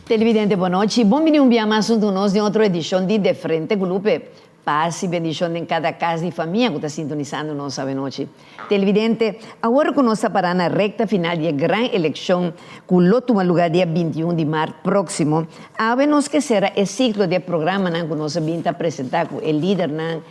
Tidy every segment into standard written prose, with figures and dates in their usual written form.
Televidente, bon nochi. Bon bini un bia mas huntu nos den otro edishon di De Frente ku Lupe. Pas i bendishon den kada kas di famia ku ta sintonisando nos awenochi. Televidente, awor ku nos ta pará na rekta final di e gran elekshon ku lo tuma lugá dia 21 di mart próksimo, awe nos ke sera e siklo di e programanan ku nos a bin ta presentá ku e lidernan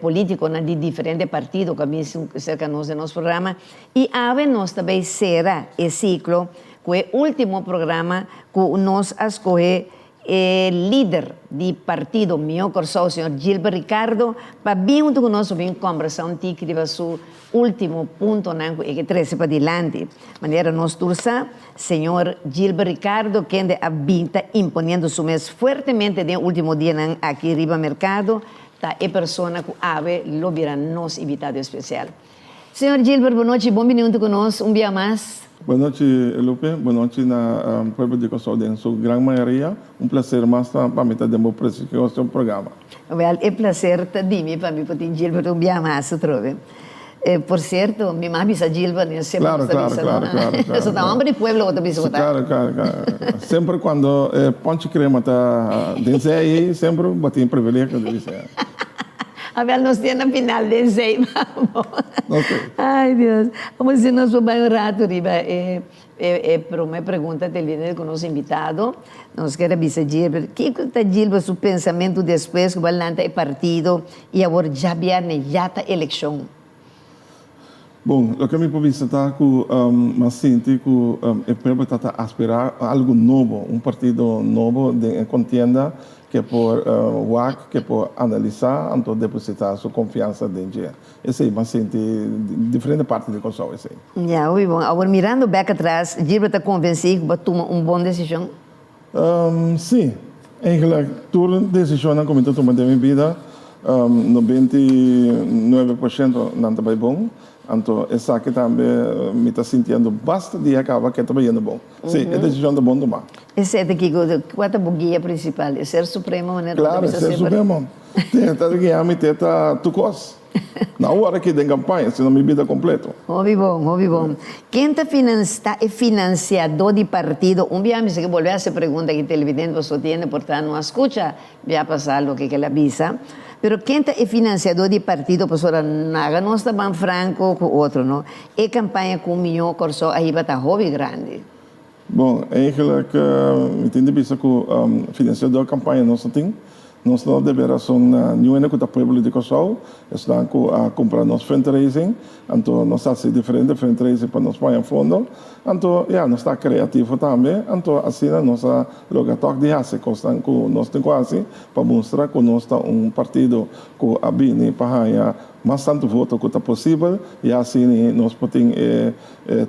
polítikonan di diferente partido ku a bin serka nos den nos programa i awe nos ta bai sera e siklo ku e último programa ku nos a skohe e lider di partido Mihó Kòrsou señor Gilbert Ricardo pa bin huntu ku nos pa bin kòmbersá un tiki riba su último puntonan ku e ke trese padilanti. Manera nos tur sa, señor Gilbert Ricardo kende a bin ta imponiendo su mes fuertemente den e último dianan aki riba merkado, ta e persona ku awe lo bira nos invitado espesial. Señor Gilbert, bon nochi, bon bini huntu ku nos un bia mas. Bon nochi Lupe, bon nochi na pueblo di Kòrsou den su gran mayoria. Un plaser mas ta pa mi ta den bo prestigioso programa. Wèl, e plaser ta di mi pa mi por tin Gilbert un bia mas atrobe. Por sierto, mi mas bisa Gilbert, mi semper Claro, ta claro, bisa, claro, no? claro, claro, Eso ta claro. homber di pueblo bo ta bisa bo ta. Claro, claro, claro. Semper cuando e ponchi crema ta den zee, semper bo tin privilegio di bisa. Abel nos tin na final den zee, vamos. Ok. Ay Dios. Vamos si nos por bai un rato riba e e prome pregunta te lider cu nos invitado. Nos kier a bisa Gilbert, kico ta Gilbert su pensamento despues cu bo a lanta e partido y awor djabierne ya ta eleccion? Bon, loke mi por bisa ta cu mi a sinti cu e pueblo ta ta aspira algo nobo, un partido nobo den e contienda ke por wak, ke por analisa, anto deposita su confiansa den dje. Esei mi a sinti di diferente parti di Kòrsou esei. Ya, hopi bon. Awor mirando bek atras, Gilbert ta konvensí ku bo a tuma un bon desishon? Sí. Eigenlijk tur desishonnan ku mi ta tuma den mi bida, 99% nan ta bai bon. Anto esaki tambe mi ta sintiendo basta dia kaba ke ta bayendo bon. Sí, e desishon ta bon tuma. Esei ta kiko? Kua ta bo guia prinsipal? E Ser Supremo manera ku ta Klaro, e bisa Ser semper? Supremo. Te ta guia mi te ta tur kos. Na ora aki den kampaña, sino mi bida kompleto. Hopi bon, hopi bon. Ken ta ta e finansiadó di partido? Un bia mi sa ke bolbe hasi e pregunta aki televidente pasobra tin hende por ta no a skucha bia pasá loke kel a bisa. Pero ken ta e finansiadó di partido pasobra naga nos ta ban franko ku otro no. E kampaña ku Mihó Kòrsou a hiba ta hopi grandi. Bon, eigenlijk mi tin di bisa ku finansiador kampaña nos no tin. Nos no debe rason na niun hende ku ta pueblo di Kòrsou, esnan ku a kumpra nos fundraising. Anto nos ta hasi diferente fundraising pa nos paña fondo. Anto ya, nos ta kreativo tambe. Anto asina nos a logra tòg di hasi kosnan ku nos tin ku hasi pa mustra ku nos ta un partido ku a bini pa haña mas tantu voto ku ta posibel i asina nos por tin e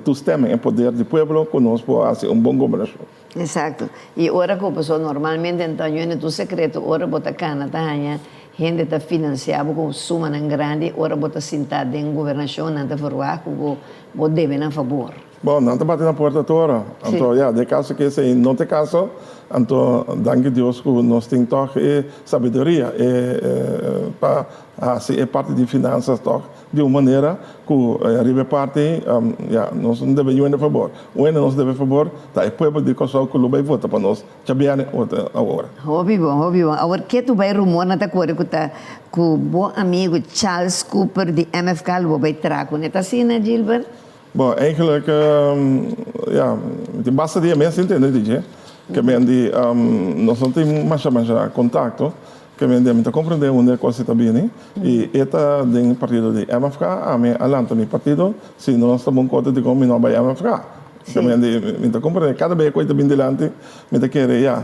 Toestemming, e poder di pueblo ku nos por hasi un bon gobernashon. Exacto. Y ora cu pasobra normalmente Antonio no ta un secreto ora bo ta cana ta haña hende ta financia bo cu sumanan grandi ora bo ta sinta den gobernacion nan ta verwagt cu bo bo debe nan fabor. Bon, nan ta bati na puerta tur ora. Anto ya, den caso cu esey no ta e caso, anto danki Dios cu nos tin tog e sabiduria e pa hasi e parti di finanzas tog Di un manera ku riba e parti ya nos no debe yuende fabor. Wende nos debe fabor ta e pueblo di Kòrsou ku lo bai vota pa nos djabièrnè awor. Hopi bon, hopi bon. Awor ke tu bai rumornan ta kore ku ta ku bo amigu Charles Cooper di MFK lo bo bai traha kuné. Ta asina, Gilbert? Bon, eigenlijk ya mi tin basta dia mes intende di dje. Ke men di nos no tin masha masha kontakto. Ke men di mi ta komprende unda e kos ta bini i e ta den partido di MFK, ami a lanta mi partido, si nos ta bon kote dikon mi no a bai MFK. Ke men di mi ta komprende kada bes ku e ta bini dilanti mi ta kere ya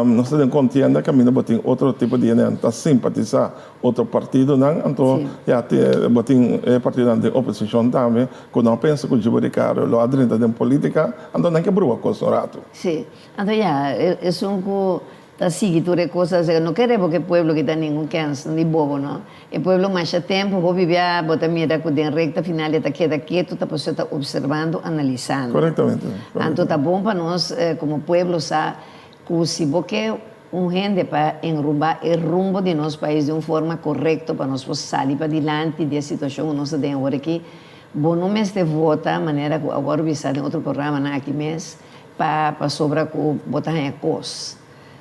nos ta den kontienda kaminda bo tin otro tipo di hende ta simpatisa otro partidonan anto ya bo tin e partidonan den oposishon tambe ku no a pensa ku Gibo Ricardo lo a drenta den politika anto nan ke brua kos un ratu. Sí, anto ya esun ku Ta sigui tur e cos asina. No kere bo ke pueblo kita ningun kens ni bobo no. E pueblo masha tempo bo bibia bo ta mira cu den recta final e ta keda keto ta pasobra ta observando, analisando. Correctamente. Anto ta bon pa nos como pueblo sa cu si bo ke un hende pa enrumba e rumbo di nos pais di un forma correcto pa nos por sali padilanti di e situacion cu nos ta den awor aki, bo no mester vota manera cu a worde bisa den otro programanan aki mes. pa pasobra ku bo ta haña kos,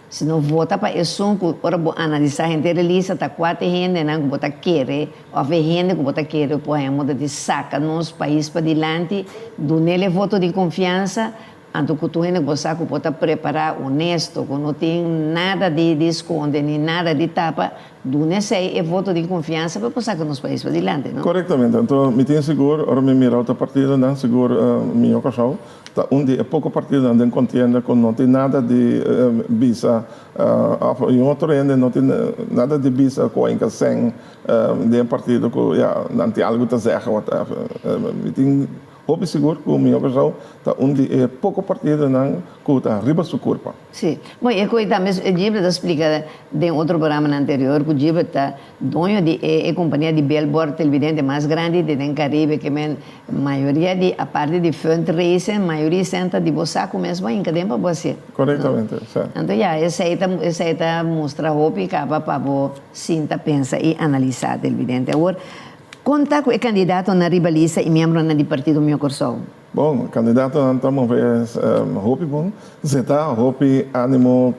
sino vota pa esun ku ora bo analisá henter e lista ta kua ta e hendenan ku bo ta kere òf e hende ku bo ta kere por haña moda di saka nos pais padilanti, dun'el e voto di konfiansa. Anto ku tur hende ku bo sa ku por ta prepará, honesto, ku no tin nada di di skonde ni nada di tapa, duna esei e voto di konfiansa pa por saka nos pais padilanti, no? Korektamente. Anto mi tin sigur, ora mi mira otro partidonan, sigur Miño Kòrsou ta un di e poko partidonan den kontienda ku no tin nada di bisa òf un otro hende no tin nada di bisa ku a hinka sèn den e partido ku ya nan tin algu ta zègè whatever. Mi tin. Hopi sigur ku Mihó Kòrsou ta un di e poko partidonan ku ta riba su kurpa. Sí. Bon, e koe tambe Gilbert a splika den otro programanan anterior ku Gilbert ta doño di e e kompania di billboard televidente mas grandi di den Karibe ke men mayoria di aparte di fundraising mayoria esnan ta di bo sa ku mes bo a hinka den pa bo hasié. Korektamente, sa. Anto ya, esei ta esei ta mustra hopi kaba pa bo sinta pensa i analisá televidente. Awor. Kon ta ku e kandidatonan riba lista i miembronan di Partido Mio Kòrsou? Bon, kandidatonan ta move hopi bon, zeta hopi animo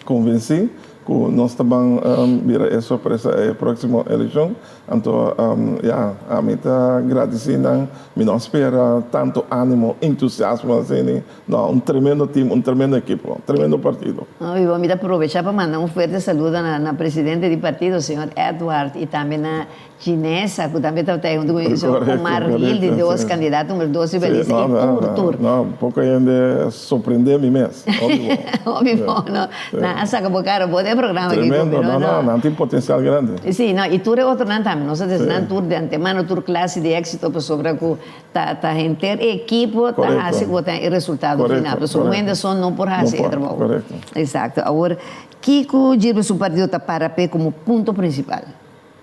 konvensí ku nos ta ban bira e sorpresa e próksimo elekshon. Anto ya, ami ta gradisí nan, mi no a spera tantu animo, entusiasmo asina. No, un tremendo team, un tremendo ekipo, tremendo partido. No, y mi ta probecha pa manda un fuerte saludo na presidente di partido, señor Edward, y tambe na Ginesa, cu tambe tabata ahí hunto cu mi, señor Omar Gil, di dos candidato numero dos riba lista, y tur, tur. No, poco hende sorprende mi mes, hopi bon. Hopi bon, no. Nan a saca bo cara bo den programa aki cu mi, no. Tremendo, no, no, nan tin potencial grandi. Si, no, y tur e otronan tambe, nos a desea nan tur de antemano tur clase di exito pasobra cu Ta ta henter e ekipo ta hasi ku bo ta e resultado final. Pasobra un hende son no por hasi e trabou. Exacto. Awor, kiko Gilbert su partido ta para p'e komo punto prinsipal?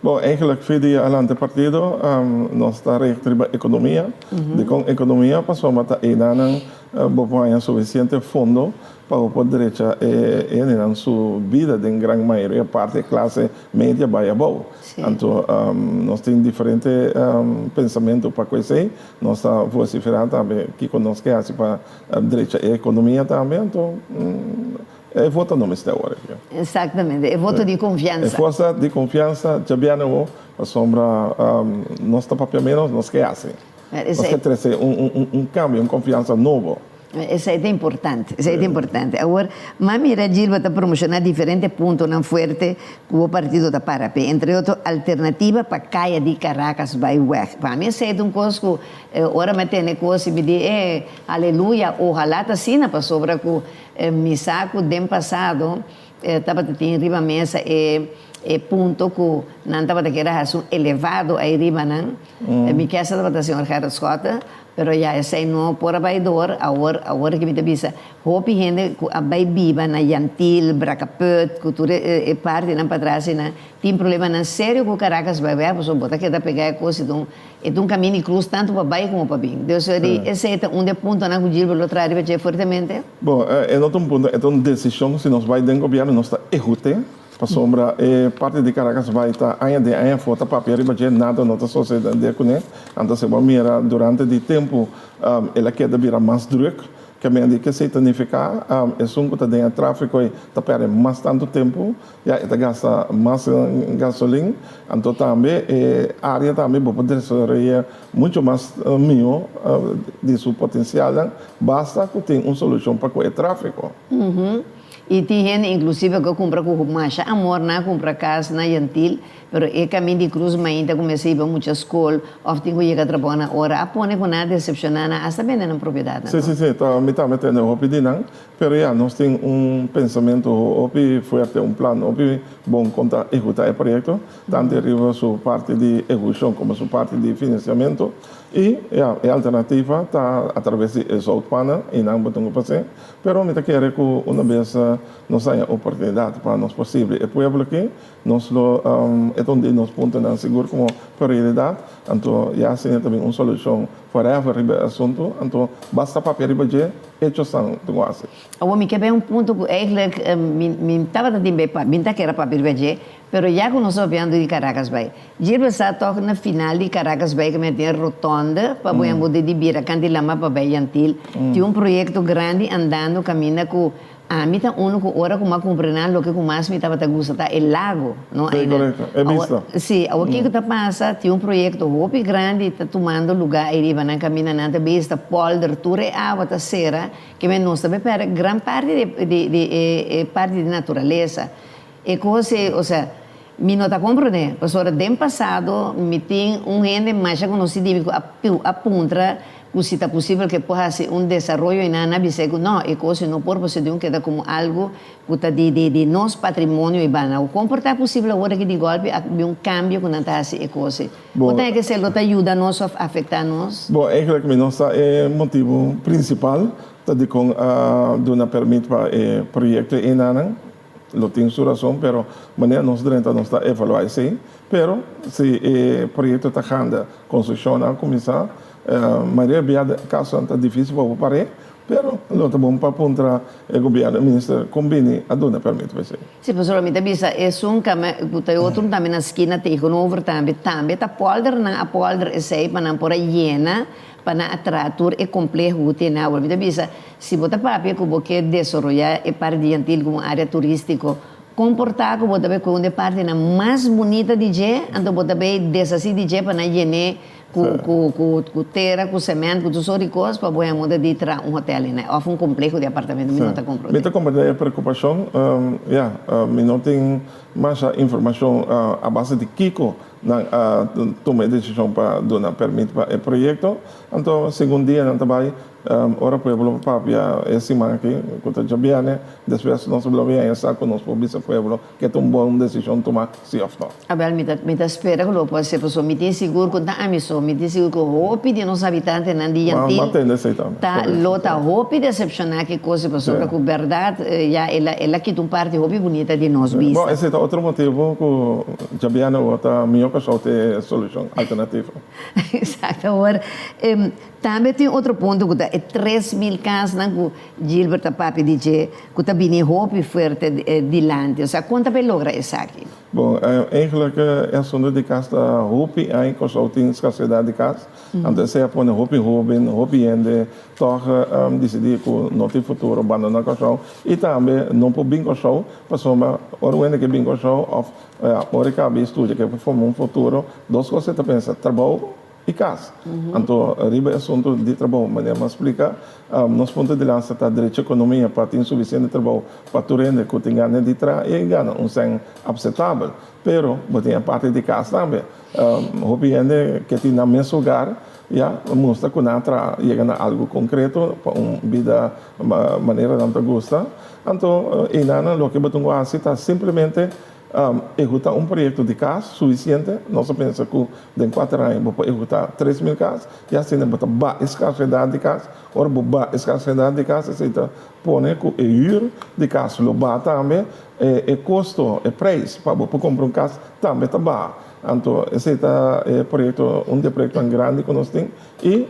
Bon, eigenlijk fe di alante partido nos ta richt riba ekonomia. Dikon ekonomia? Pasobra ta einan bo por haña sufisiente fondo pa bo por drecha e hendenan su bida den gran mayoria parti e klase media bai abou. Anto nos tin diferente pensamentu pa ku esei. Nos ta vosiferá tambe kiko nos ke hasi pa drecha e ekonomia tambe. Anto e voto no mester awor aki. Exactamente, e voto di konfiansa. E forsa di konfiansa djabièrnè awor pasobra nos ta papia ménos, nos ke hasi. Nos ke trese un kambio, un konfiansa nobo. Esei ta importante, esei ta importante. Awor, m'a mira Gilbert ta promoshoná diferente puntonan fuerte ku bo partido ta para p'e, entre otro alternativa pa kaya di Caracas bai wèg. Pa mi esei ta un kos ku ora mi a tene kos i mi di, e, aleluya, ohalá ta asina, pasobra ku mi sa ku den pasado tabata tin riba mesa e e punto ku nan tabata kier a hasi un elevado ei riba nan. Mi kesa tabata señor Gerrit Schotte. Pero ya esei no por a bai door, awor awor ke mi ta bisa hopi hende ku a bai biba na Yantil, Brakaput, ku tur e e partinan patras einan tin problemanan serio ku Caracas bai bai pasobra bo ta keda pega e kos e ta un e ta un kamin di krus tantu pa bai komo pa bin. Dus di esei ta un di e puntonan ku Gilbert lo traha riba dje fuertemente. Bon, e no ta un punto, e ta un desishon si nos bai den gobièrnu nos ta ehut'é. Pasobra e parti di Caracas bai ta aña den aña for ta papia riba dje, nada no ta sosede kuné. Anto si bo a mira durante di tempu el a keda bira mas druk, ke men di kesei ta nifiká esun ku ta den e tráfiko ei ta pèrdè mas tantu tempu, ya e ta gasta mas gasolin. Anto tambe e área tambe bo por desaroyá muchu mas mihó di su potensialnan, basta ku tin un solushon pa ku e tráfiko. I tin hende inklusive ku a kumpra ku masha amor nan a kumpra kas na Yantil, pero e kamin di krus mainta kuminsá hiba mucha skol òf tin ku yega trabou na ora a pone ku nan a desepshoná nan asta bende nan propiedatnan. Sí, sí, sí, ta mi tambe tende hopi di nan, pero ya nos tin un pensamentu hopi fuerte, un plan hopi bon kon ta ehekutá e proyekto, tantu riba su parti di ehekushon komo su parti di finansiamentu. I ya, e alternativa ta atraves di e zoutpannen, einan bo tin ku pas'é. Pero mi ta kere ku una bes nos haña oportunidat pa nos por sirbi e pueblo aki, nos lo e ta un di nos puntonan sigur komo prioridat. Anto ya asina ta bin un solushon forever riba e asuntu, anto basta papia riba dje, echosnan tin ku hasi. Awor mi ke bay un punto ku eigenlijk mi mi tabata tin bay mi ta kere papia riba dje, pero ya ku nos ta papiando di Caracas bay. Dje sa tòg na final di Caracas bay ku mi a tin e rotonde pa bo yambo di bira kanti lama pa bay Yantil. Tin un proyekto grandi andando kaminda ku Ami ta unu ku ora ku m'a kumpra nan loke ku mas mi tabata gusta ta e lago, no? Sí, korekto. E bista. Awor, sí, awor kiko ta pasa, tin un proyekto hopi grandi ta tumando lugá ei riba nan kaminda nan ta bista polder, tur e awa ta sera, ke men nos ta bai pèrdè gran parti di di di e e parti di naturalesa. E kos ei, osea, mi no ta komprondé, pasobra den pasado mi tin un hende masha konosí di mi ku a a puntra ku si ta posibel ku e por hasi un desaroyo i nan a bis'é ku no, e kos ei no por pasobra diun keda komo algu ku ta di di di nos patrimonio i banda. Kon por ta posibel awor aki di gòlpi a bin un kambio ku nan ta hasi e kos ei? Bo Bo ta haña ku esei lo ta yuda nos òf afektá nos? Bo, eigenlijk mi no sa e motibu prinsipal ta dikon a duna pèrmit pa e proyekto einanan. Lo tin su rason, pero manera nos drenta nos ta evaluá esei. Pero si e proyekto ta ganda, konstrukshon a kuminsá, mayoria bia di kasonan ta difísil pa bo par'é, pero lo ta bon pa puntra e gobièrnu, e minister kon bini a duna pèrmit pa esei. Si, pasobra mi ta bisa esun kame ku ta e otro tambe na skina tegenover tambe, tambe ta pòlder nan a pòlder esei pa nan por a yena pa nan a traha tur e kompleho ku tin awor. Mi ta bisa, si bo ta papia ku bo ke desaroyá e parti di Yantil komo un área turístiko, kon por ta ku bo ta bai kohe un di e partinan mas bunita di dje, anto bo ta bai deshasí di dje pa nan yen'é ku ku ku ku tera, ku semènt, ku tur sort di kos pa bo haña moda di traha un hotèl einan òf un kompleho di apartamento, mi no ta komprondé. Mi ta komprendé e preokupashon. Ya, mi no tin masha informashon a base di kiko Nan a tuma e desishon pa duna pèrmit pa e proyekto. Anto segun dianan ta bai, ora pueblo papia e siman aki ku ta djabièrnè, despues nos lo bin haña sa ku nos por bisa pueblo ke ta un bon desishon tuma si òf no. Abel, mi ta mi ta spera ku lo por hasi pasobra mi tin sigur ku ta ami so, mi tin sigur ku hopi di nos habitantenan di Yantil ta lo ta hopi desepshoná ku e kos pasobra ku bèrdat ya el a el a kita un parti hopi bunita di nos bista. Bon, esei ta otro motibu ku Djabièrnè awor ta mihó pa shou te solushon alternativo. Exacto. Awor, tambe tin otro punto ku ta e 3000 kasnan ku Gilbert ta papia di dje, ku ta bini hopi fuerte dilanti. Osea, kon ta bay logra esaki? Bon, eigenlijk e asunto di kas ta hopi aña Kòrsou tin skarsedat di kas. Anto esei a pone hopi hóben, hopi hende tòg disidí ku no tin futuro bandoná Kòrsou i tambe no por bin Kòrsou pasobra ora un hende ke bin Kòrsou òf Ora e kaba di studia ke por forma un futuro, dos kos e ta pensa, trabou i kas. Anto riba e asuntu di trabou, manera mi a splika, nos punto di lansa ta drecha ekonomia pa tin sufisiente trabou pa tur hende ku tin gana di traha i gana un sèn apsetabel. Pero bo tin e parti di kas tambe. Hopi hende ke tin nan mes hogar ya mustra ku nan a traha yega na algu konkreto pa un bida manera nan ta gusta. Anto einan loke bo tin ku hasi ta simplemente ehekutá un proyekto di kas sufisiente. Nos a pensa ku den kuater aña bo por ehekutá 3000 kas i asina bo ta baha e skarsedat di kas. Ora bo baha e skarsedat di kas esei ta pone ku e hür di kas lo baha tambe, e kosto, e preis pa bo por kumpra un kas tambe ta baha. Anto esei ta e proyekto, un di e proyektonan grandi ku nos tin i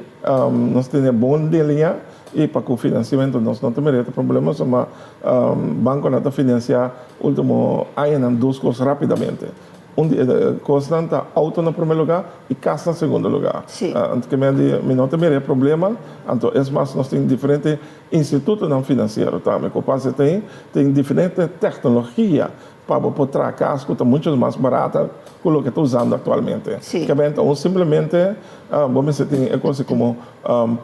nos tene bon deliñá. I pa ku finansiamentu nos no ta mira e problema pasobra bankonan ta finansiá último añanan dos kos rápidamente. Un di e kosnan ta outo na promé lugá i kas na segundo lugá. Anto ke mende mi no ta mira e problema. Anto es mas nos tin diferente institutonan finansiero tambe ku pasa tin tin diferente teknologia pa bo por traha kas ku ta mucho mas barata ku loke ta usando aktualmente. Ke benta un simplemente bo mester tin e kos komo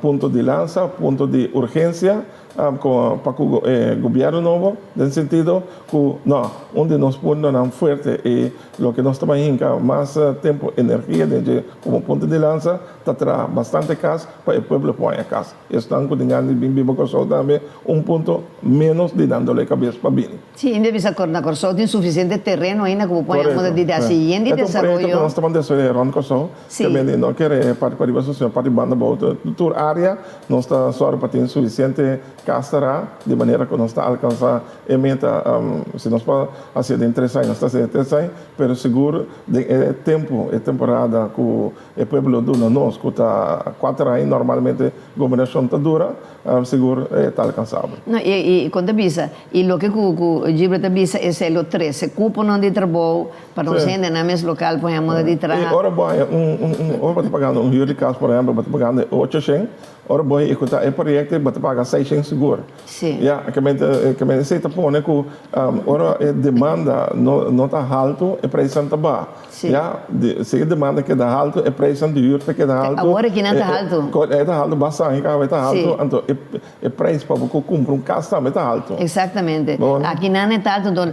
punto di lansa, punto di urgensia pa ku e gobièrnu nobo den sentido ku no, un di nos puntonan fuerte i loke nos ta bai hinka mas tempu, energia den dje komo punto di lansa ta traha bastante kas pa e pueblo por haña kas. Esnan ku tin gana di bin biba Kòrsou tambe un punto ménos di nan dole kabes pa bini. Sí, i mi a bisa na Kòrsou tin. suficiente tereno ainda ku bo por haña moda di hasi yen di E ta un proyekto desaroyo. ku nos ta ban desaroyá rònt Kòrsou, Sí. te mende no kere parti pariba so sino parti banda abou. Tur área nos ta sòru pa tin sufisiente kas será di manera ku nos ta alkansá e meta. Si nos por hasié den tres aña nos ta hasié den tres aña, pero sigur den e tempu, e temporada ku e pueblo duna nos ku ta kuater aña normalmente gobernashon ta dura, sigur e ta alkansabel. No, i i kon ta bisa, i loke ku ku Gilbert ta bisa esei lo trese kuponan di trabou pa nos hendenan mes lokal por haña moda di I traha. ora bo haña un un un ora bo ta pagando un huur di kas por ehèmpel bo ta pagando ocho shen, ora bo ehekutá e proyekto bo ta paga seis shen sigur. Sí. Ya, ke men esei ta pone ku ora e demanda no no ta haltu e preisnan ta baha. Sí. Ya, si e demanda keda haltu e preisnan di huur ta keda haltu. Awor aki nan ta haltu. E ta haltu basta aña kaba e ta haltu, Sí. anto e e preis pa bo ku kumpra un kas tambe ta haltu. Exactamente. Bon. Aki nan e ta haltu, anto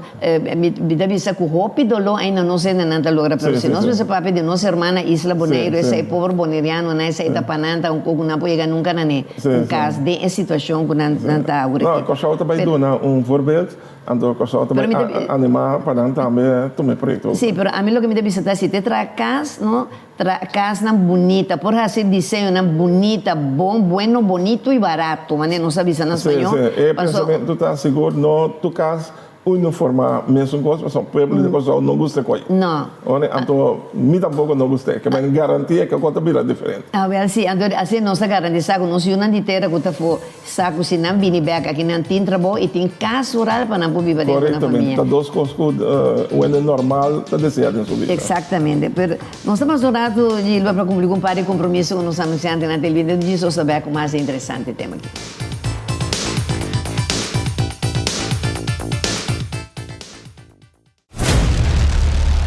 mi mi ta bisa ku hopi doló ainda nos hendenan ta logra, pero Sí, si sí, nos sí. mester papia di nos hermana isla Boneiru, Sí, sí. esei pober bonerianonan, esei ta pa nan ta un kos ku nan por yega nunka na ne. Sí, Un sí. kas den e situashon ku nan nan ta awor No, aki. Kòrsou ta bai Pero duna un voorbeeld, anto Kòrsou ta pero bai mi ta animá pa nan tambe tuma e proyekto. Sí, pero ami loke mi ta bisa ta si te traha kas, no, traha kasnan bunita, por hasi diseñonan bunita, bon, bueno, bonito i barato, manera nos ta bisa na Sí, spañó, sí, e paso pensamentu ta sigur no tur kas Uniforma mesun kos pasobra pueblo di Kòrsou no gusta koi. No. Ora anto mi tampoko no gust'é. Ke men garantia ke kos ta bira diferente. Awel si, anto asina nos ta garantisá ku nos yunan di tera ku ta for sa ku si nan bini bèk aki nan tin trabou i tin kas rural pa nan por biba den ku nan Korektamente. famia. Ta dos kos ku un hende normal ta deseá den su bida. Eksaktamente. Pero nos ta pasa un ratu, Gilbert, pa kumpli ku un par di kompromiso ku nos anunsiantenan ta bini. Djis nos ta bèk ku mas interesante tema aki.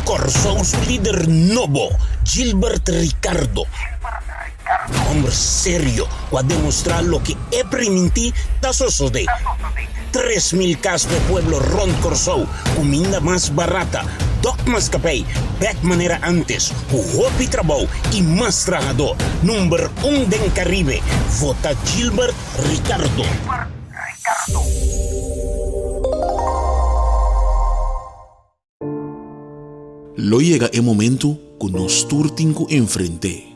Kòrsou su lider nobo, Gilbert Ricardo, hòmber serio ku a demostrá loke e primintí ta sosodé. 3000 kas p'e pueblo rònt Kòrsou, kuminda mas barata, dòk mas kapei, bèk manera ántes, ku hopi trabou i mas trahadó. Number un den Karibe, vota Gilbert Ricardo. Lo yega e momentu ku nos tur tin ku enfrent'é.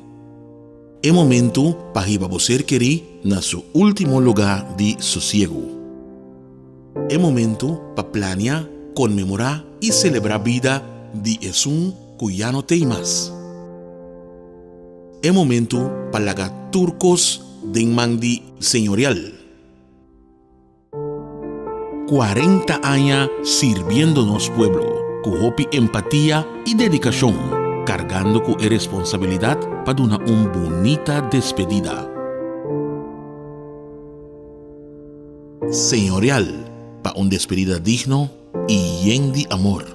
E momentu pa hiba bo ser kerí na su último lugá di sosiegu. E momentu pa plania, konmemorá i selebrá bida di esun ku ya no t'ei mas. E momentu pa laga tur kos den man di Señorial. 40 aña sirbiendo nos pueblo ku hopi empatia i dedikashon, kargando ku e responsabilidat pa duna un bunita despedida. Señorial pa un despedida digno i yen di amor.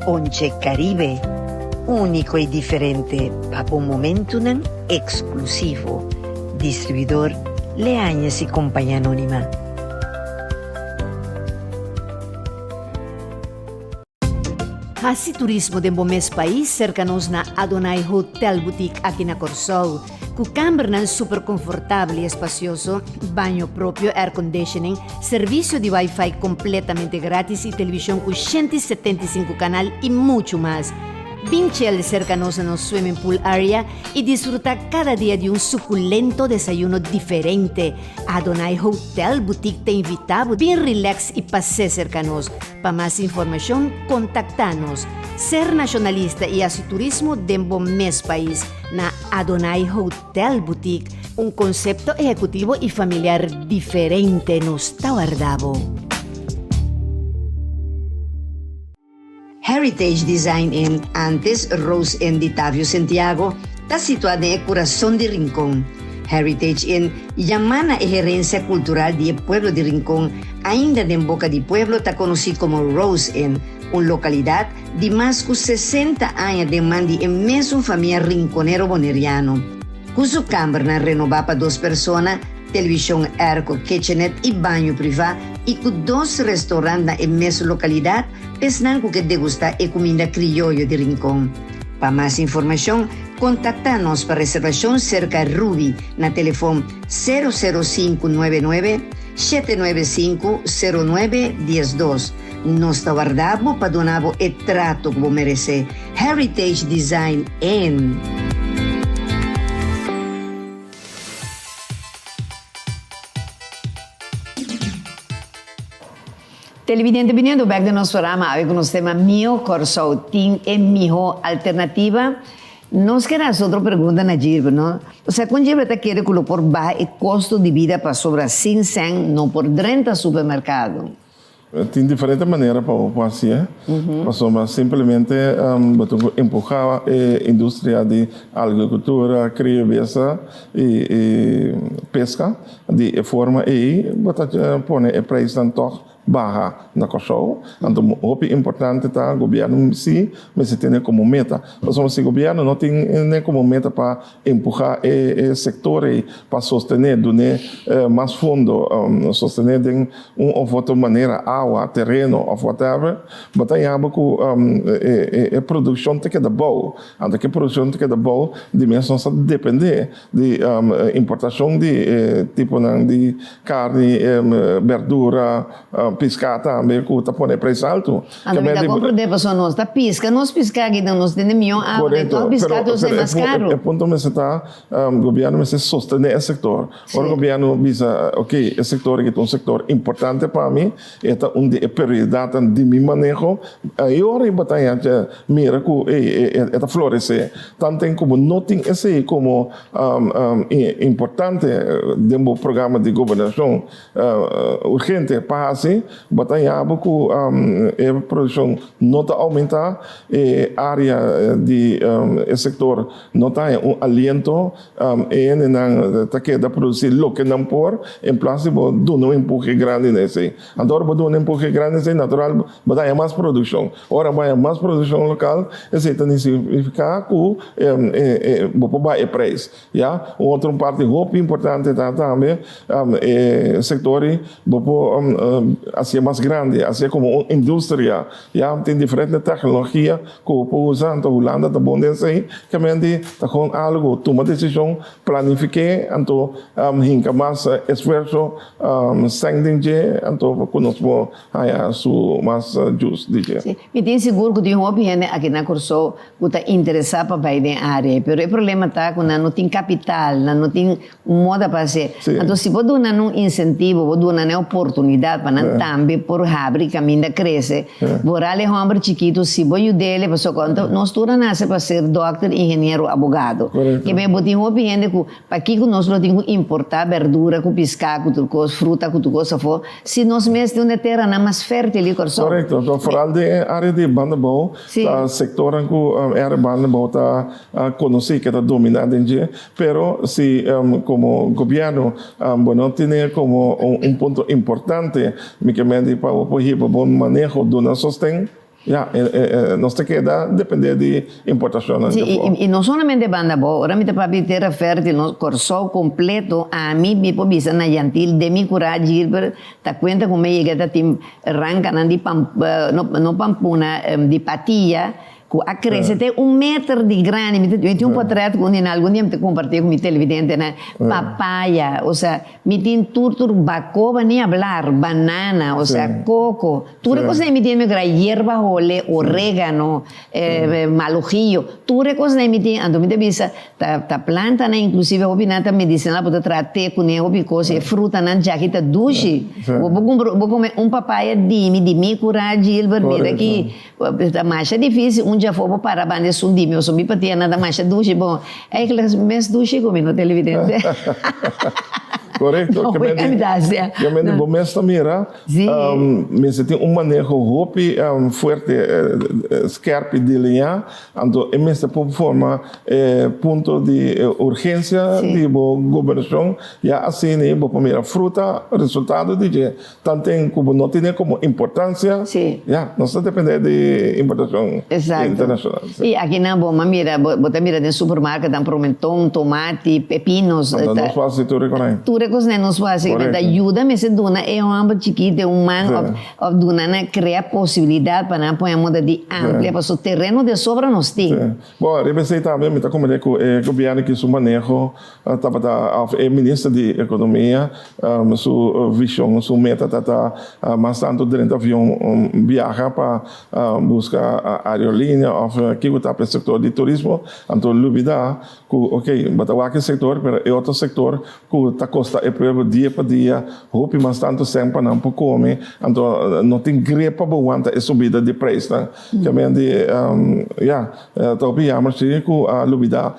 Onche Caribe, úniko i diferente pa bo momentunan eksklusivo. Distribuidor Leañez y Compañía Anónima. Hasi turismo den bo mes pais serka nos na Adonai Hotel Boutique aki na Kòrsou. Ku kambernan super konfortabel i espasioso, baño propio, airconditioning, servisio di wifi kompletamente gratis i televishon ku 175 kanal i muchu mas. Bin chel serka nos na nos swimming pool area i disfruta kada dia di un sukulento desayuno diferente. Adonai Hotel Boutique ta invita bo bin relax i pas'é serka nos. Pa mas informashon kontaktá nos. Ser nashonalista i hasi turismo den bo mes pais na Adonai Hotel Boutique, un konsepto ehekutivo i familiar diferente nos ta warda bo. Heritage Design Inn, antes Rose Inn di Tavio Sentiago, ta situá den e kurason di Rincon. Heritage Inn yamá na e herensia kultural di e pueblo di Rincon, ainda den boka di pueblo ta konosí komo Rose Inn, un lokalidat di mas ku 60 aña den man di e mesun famia rinconero boneriano. Ku su kambernan renobá pa dos persona, televishon airco, kitchenet i baño privá i ku dos restorant na e mesun lokalidat, p'esnan ku ke degustá e kuminda krioyo di Rincon. Pa mas informashon, kontaktá nos pa reservashon serka Ruby na telefon sero sero sinku nuebe nuebe, shete nuebe sinku, sero nuebe diesdos. Nos ta warda bo pa duna bo e trato ku bo meresé. Heritage Design Inn. Televidente biniendo bek den nos programa awe ku nos tema Mio Kòrsou tin e mihó alternativa. Nos ker hasi otro pregunta na Gilbert, no? Osea kon Gilbert ta kere ku lo por baha e kosto di bida pasobra sin sèn no por drenta supermerkado? Tin diferente manera pa bo por hasié, pasobra simplemente bo tin ku empuhá e industria di agrikultura, krio besta i peska. Di e forma ei bo ta pone e preisnan tòg baha na Kòrsou. Anto hopi importante ta gobièrnu si mester tene komo meta. Pasobra si gobièrnu no tene komo meta pa empuhá e sektor ei pa sostené, dun'é mas fondo, sostené den un òf otro manera, awa, tereno òf whatever, bo ta yaba ku e produkshon ta keda bou. Anto ku e produkshon ta keda bou, di mes nos ta dependé di importashon di e tiponan di karni, berdura, piská tambe ku ta pone e preis altu. Anto mi ta komprendé pasobra nos ta piska nos piská aki nos tene mion awa i tòg piská ta us'é mas karu. E punto mester ta gobièrnu mester sostené e sektor. Ora gobièrnu bisa oke e sektor aki ta un sektor importante pa mi, e ta un di e prioridatnan di mi maneho, ei ora bo ta haña mira ku e ta floresé. Tanten ku bo no tin esei komo importante den bo programa di gobernashon, Urgente pa hasi, bo ta yaba ku e produkshon no ta oumentá, e área di e sektor no ta haña un aliento, e hendenan ta keda produsí loke nan por en plas di bo duna un empuhe grandi na esei. Anto ora bo duna un empuhe grandi na esei, natural bo ta haña mas produkshon. Ora bo haña mas produkshon lokal, esei ta signifiká ku bo por baha e preis. Ya, un otro parti hopi importante ta tambe e sector ei bo por hacié mas grandi, hacié como un industria. Ya, tin diferente tecnologia cu bo por usa, anto Hulanda ta bon den esei, kamente ta con algo tuma decision, planifiké, anto hinca mas esfuerzo, sèn den dje, anto cu nos por haña su mas jus di dje. Sí, mi tin sigur cu tin hopi hende aki na Kòrsou ku ta interesá pa bai den área ei, pero e problema ta ku nan no tin kapital, nan no tin un moda pa hasié. Anto si bo duna nan un insentivo, bo duna nan e oportunidat pa nan tambe por habri kaminda krese, boral e hòmber chikitu si bo yud'é pasobra anto nos tur a nase pa ser dòkter, ingeniero, abogado. Kebé bo tin hopi hende ku Pakiko nos lo tin ku importá berdura ku piská ku tur kos, fruta ku tur kos afó, si nos mes tin un e teranan mas fértil di Kòrsou? Korekto. Anto foral den e área di Bandabou ta sektornan ku e área Bandabou ta konosí ke ta dominá den dje, pero si komo gobièrnu bo no tene komo un punto importante mi ke mende pa bo por hiba bon maneho duna sosten. Ya, nos ta keda depende di importacionnan di afó. Sí, i no solamente banda abou. Ora mi ta papia di tera fértil, nos Kòrsou kompleto, ami mi por bisa na Yantil, den mi kurá Gilbert ta kuenta ku mi a yega ta tin rankanan di pam, no, no pampuna, di patia ku a krese te un meter di grandi. Mi ta, mi tin un potrèt ku un di nan, algun dia mi ta kompartí ku mi televidentenan, papaya, osea, Mi tin tur tur bacoba ni hablar, banana, o sea coco, tur e cosnan mi tin mi kra yerba hole, oregano, malojillo, tur e cosnan mi tin, anto mi ta bisa ta ta plantanan inclusive hopi nan ta medicinal bo ta traha te cune hopi cos e frutanan djaki ta dushi, bo bo cumpra bo come un papaya di mi di mi cura Gilbert mira ki Ta masha dificil un djafó bo para banda esun di mi oso mi patia nan ta masha dushi bon eigenlijk mes dushi ku mi no televidente. Korekto No voy a gracia. Ke men bo mes ta mira mester tin un maneho hopi fuerte skerpi deliñá anto e mester por forma e punto di urgensia di bo gobernashon ya asina bo por mira fruta resultado di dje. Tanten ku bo no tene komo importansia, ya, nos ta depende di importashon internashonal. I akinan bo a mira, bo ta mira den supermarket nan promenton, tomati, pepinos. Anto nos por hasi tur e konai. Tur e. Tur e kosnan nos por hasi, ta yuda mester duna e hòmber chikito e un man òf òf duna nan krea posibilidat pa nan pone moda di amplia pasobra tereno de sobra nos tin. Bon, riba esei tambe mi ta komprende ku e gobièrnu ki su maneho tabata òf e minister di ekonomia su vishon, su meta ta ta mas tantu drenta avion biaha pa buska aerolinea òf kiko ta pa e sektor di turismo, anto lubida Ku ok, bo ta wak e sektor, pero e otro sektor ku ta kosta e pueblo dia pa dia hopi mas tantu sèn pa nan por kome, anto no tin grip pa bo wanta e subida di preisnan. Kamente ya, ta hopi jammer si ku a lubida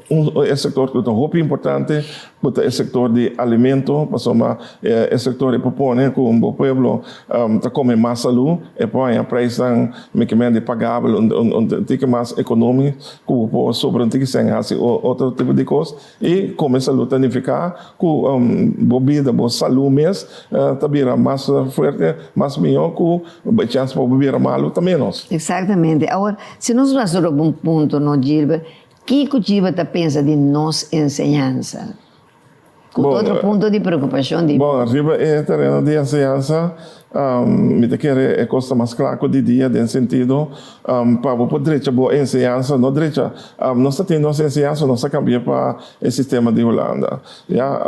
un e sektor ku ta hopi importante ku ta e sektor di alimento, pasobra e sektor ei por pone ku bo pueblo ta kome mas salú, e por haña preisnan mikimente pagabel, un tiki mas ekonómiko. Ku bo por sobra un tiki sèn hasi otro tipo di kos i kome salú ta nifiká ku bo bida, bo salú mes ta bira mas fuerte, mas mihó ku e chèns pa bo bira malu ta ménos. Eksaktamente. Awor, si nos basa riba un punto no, Gilbert, kiko Gilbert ta pensa di nos enseñansa? Ku ta otro punto di preokupashon di. Bon, riba e tereno di enseñansa, mi ta kere e kos ta mas kla ku di dia den sentido pa bo por drecha bo enseñansa, no drecha, nos ta tin nos enseñansa, nos a kambia pa e sistema di Hulanda, ya,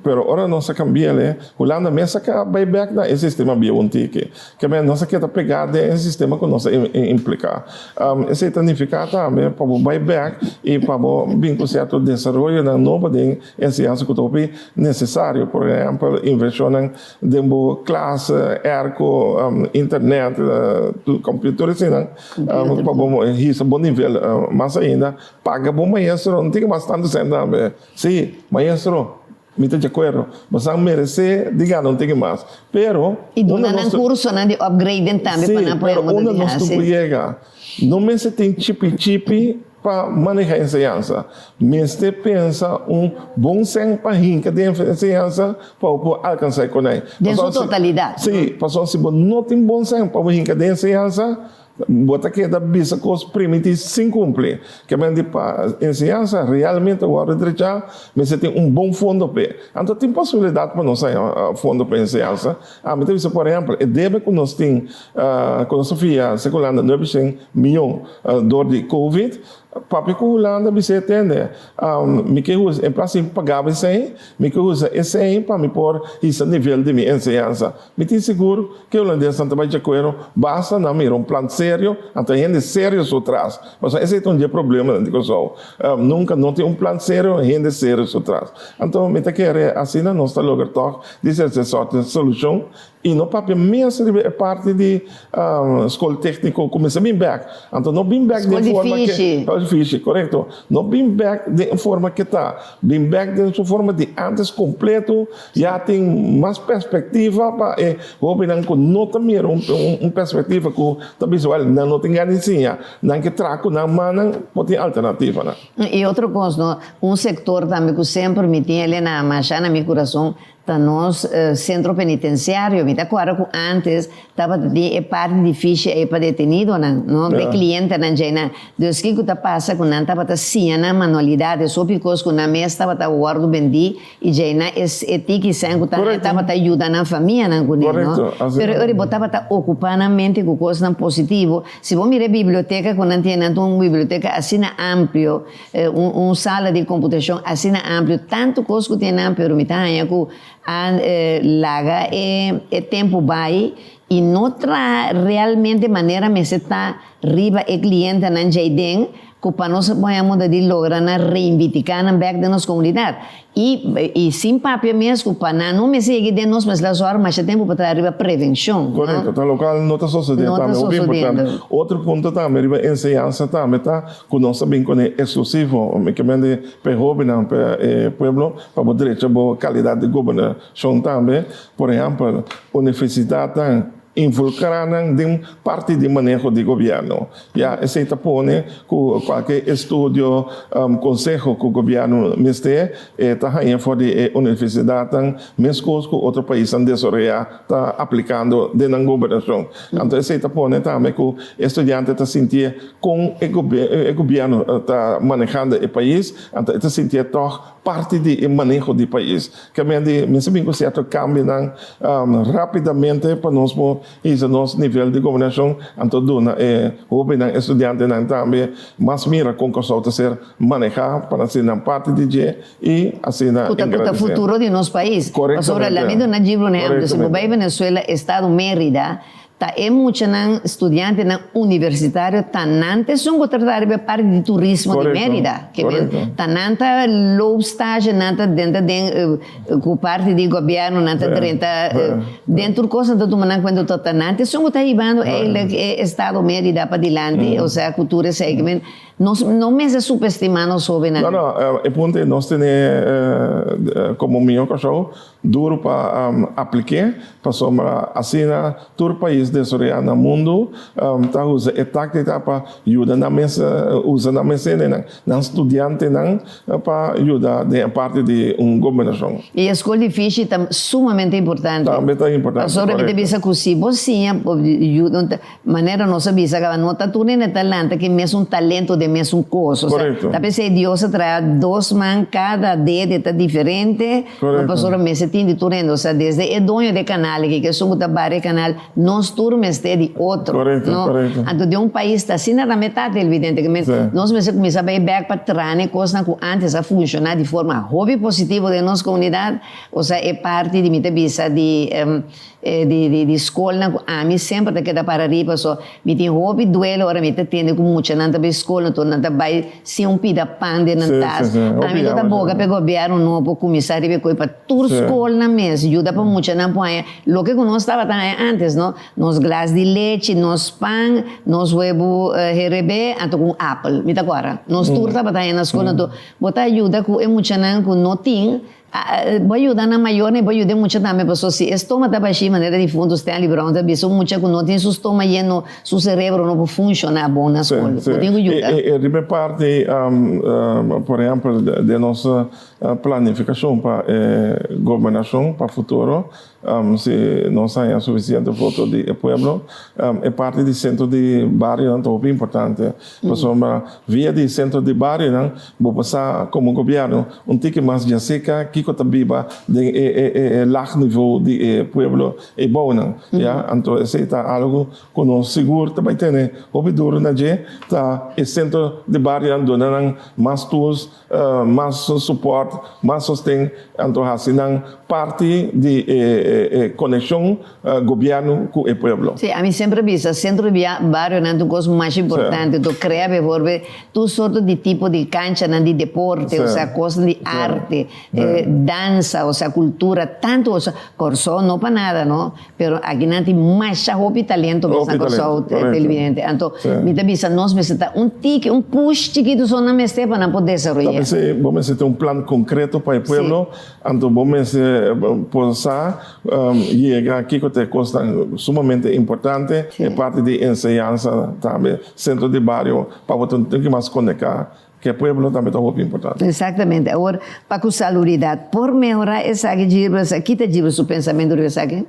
pero ora nos a kambi'el, Hulanda mes a bai bèk na e sistema bieu un tiki. Ke men nos a keda pegá den e sistema ku nos a impliká. Esei ta nifiká tambe pa bo bai bèk i pa bo bin ku sierto desaroyonan nobo den enseñansa ku ta hopi nesesario. Por ehèmpel, invershonnan den bo klas, airco, internet, tur eseinan pa bo hisa bo nivel mas ainda. Paga bo maestro, no tin ke mas tantu sèn tambe. Sí, maestro. Mi ta di akuerdo. Bosan meresé di gana un tiki mas. Pero, I duna nan kursonan di upgrading tambe pa nan por Sí, pero unda nos tur por yega? No mester tin chipi chipi pa maneha enseñansa. Mester pensa un bon sèn pa hinka den enseñansa pa bo por alkansá e konai. Den su totalidat. Sí, pasobra si bo no tin bon sèn pa bo hinka den enseñansa, Bo ta keda bisa kos primiti sin kumpli. Kemen di pa enseñansa realmente wòrdu drechá, mester tin un bon fondo p'e. Anto tin posibilidat pa nos haña fondo pa enseñansa. Ami ta bisa por ehèmpel, e debe ku nos tin, ku nos a fia segun Hulanda nuebeshen mion dor di covid, Papia ku Hulanda bis'é, Tende, mi ke usa, en plas di paga bo esei, mi ke usa esei pa mi por hisa nivel di mi enseñansa. Mi tin sigur ku e hulandesnan ta bai djakuerdo, basta nan mira un plan serio, anto e hende serio su tras. Pasobra esei ta un di e problemanan di Kòrsou. Nunka no tin un plan serio, hende serio su tras. Anto mi ta kere asina nos ta logra tòg di ser e sòrt di solushon I no papia mes riba e parti di skol tékniko ku mester bin bèk. Anto no bin bèk den forma ke. Skol di fishi. Korekto. No bin bèk den e forma ke ta. Bin bèk den su forma di ántes kompleto. Ya tin mas perspektiva pa e hóbennan ku no ta mira un perspektiva ku ta bisa wèl nan no tin gana di siña. Nan ke traha ku nan mannan por tin alternativanan. I otro kos no, un sektor tambe ku semper mi tin el na masha na mi kurason Ta nos centro penitenciario. Mi ta acuerda cu antes tabata tin e parti dificil ey pa detenidonan, no? Be clientenan djey-nan. Dus kico ta pasa cu nan tabata siña nan manualidades, hopi cos cu nan mes tabata wordo bendi y djey-nan e e tiki sèn cu ta tabata yuda nan famianan cune, no? Pero e ora bo tabata ocupa nan mente cu cosnan positivo. Si bo mira e biblioteca cu nan tin, nan tin un biblioteca asina amplio. Un sala di computacion asina amplio, tanto cos cu tin nan, pero mi ta haña cu a laga e tempo bay y no traha realmente manera mester ta riba e clientenan djey den cu pa nos a pone moda di logra nan reinvitica nan bek den nos comunidad. Y sin papia mes cu pa nan no mester yega den nos mester a zorg masha tempo pa traha riba prevencion. Correcto, ta locual no ta sosode tambe, hopi importante. Otro punto tambe riba enseñansa tambe ta cu nos ta bin cune exclusivo, mi ke mende pa e hobennan, pa e pueblo, pa bo drecha bo calidad di gobernacion tambe. Por ehempel, universidadnan involucra nan den parti di maneho di gobierno. Ya, esey ta pone cu cualke estudio, conseho cu gobierno mester, e ta haña for di e universidadnan, mescos cu otro paisnan desaroya ta aplicando den nan gobernacion. Anto esey ta pone tambe cu e studiante ta sintié con e gobierno ta manehando e pais, anto e ta sintié tog. parti di e maneho di pais. Ke men di mester bin ku sierto kambionan rápidamente pa nos por hisa nos nivel di gobernashon, anto duna e hóbennan, e studiantenan tambe mas mira kon Kòrsou ta ser manehá pa nan asina nan parti di dje i asina Ku ta ku ta engrandesé. futuro di nos pais. Pasobra Korektamente, lami duna djibro un ehèmpel, si bo korektamente. bai Venezuela, estado Mérida, Ta e muchanan, studiantenan universitario ta nan ta esun ku ta trata riba e parti di turismo di Mérida. Ke men ta nan ta loopstage, nan ta drenta den ku parti di gobièrnu, nan ta drenta den tur kos nan ta tuma nan kuenta ta nan ta esun ku ta hibando eigenlijk e estado Mérida padilanti, osea ku tur esei. Ke men nos no mester supestimá nos hóbennan. No, no, e punto ei nos tene komo mihó Kòrsou Duru pa aplik'é, pasobra asina tur pais desaroyá na mundu ta usa e táktika pa yuda nan mes, usa nan mes hendenan, nan studiantenan pa yuda den e parti di un gobernashon. I e skol di fishi ta sumamente importante. Tambe ta importante, Pasobra mi ta korekto. bisa ku si bo siña, yuda, Manera nos a bisa caba, no ta tur hende ta lanta cu e mesun talento den mesun cos. Osea, Correcto. ta p'esey Dios a traha dos man, cada dede ta diferente, no Correcto. pasobra mester tin di tur hende. Osea, desde e doño di e canal aki, cu esun cu ta bari e canal, nos tur mester di otro, Correcto, no? correcto. Anto den un pais ta asina ta meta televidente, cu men Sí. nos mester cuminsa bay bek pa traha e cosnan cu antes a funciona di forma hopi positivo den nos comunidad. Osea, e parti di mi ta bisa di. E di di skolnan ku ami semper ta keda para riba paso mi tin hopi duelo ora mi ta tende ku muchanan ta bai skol anto nan ta bai sin un pida pan den nan tas. Ami no ta boga pa e gobièrnu no por kuminsá riba e koi pa tur skolnan mes yuda pa muchanan por haña loke ku nos tabata haña antes no, nos glas di lechi, nos pan, nos webu herebé anto ku un apel mi ta kòrda nos tur tabata haña na skol anto bo ta yuda ku e muchanan ku no tin. Bo a yuda nan mayornan i bo a yuda e mucha tambe pasobra si e stoma ta bashí manera difunto Stanley Brown ta bisa un mucha ku no tin su stoma yeno su serebro no por funshoná bon na skol. Bo tin ku yuda. E riba e parti por ehèmpel den nos planifikashon pa e gobernashon pa futuro Si nos haña sufisiente voto di e pueblo, e parti di sentro di barionan ta hopi importante. Pasobra via di sentro di barionan bo por sa komo gobièrnu un tiki mas djaseka kiko ta biba den e lag nivo di e pueblo eibounan. Ya, anto esei ta algu ku nos sigur ta bai tene hopi duru na dje, ta e sentro di barionan duna nan mas tools Mas support, mas sosten, anto hasi nan parti di e konekshon gobièrnu ku e pueblo. Sí, ami semper a bisa, sentro di barionan ta un kos masha importante, to krea bijvoorbeeld tur sorto di tipo di kanchanan di deporte, osea kosnan di arte, dansa, osea kultura, tantu, osea Kòrsou no pa nada no, Pero aki nan tin masha hopi talento mes na Kòrsou, televidente. Anto mi ta bisa nos mester ta un tiki, un push chikitu so nan mester pa nan por desaroyá. Ta p'esei bo mester tin un plan konkreto pa e pueblo, anto bo mester por sa yega kiko ta e kosnan sumamente importante, e parti di enseñansa tambe, sentro di bario pa bo ta un tiki mas koneká Ke pueblo tambe ta hopi importante. Exactamente. Awor, pa cu salubridad por mehora esaki, Gilbert, sa kita Gilbert su pensamento riba esaki?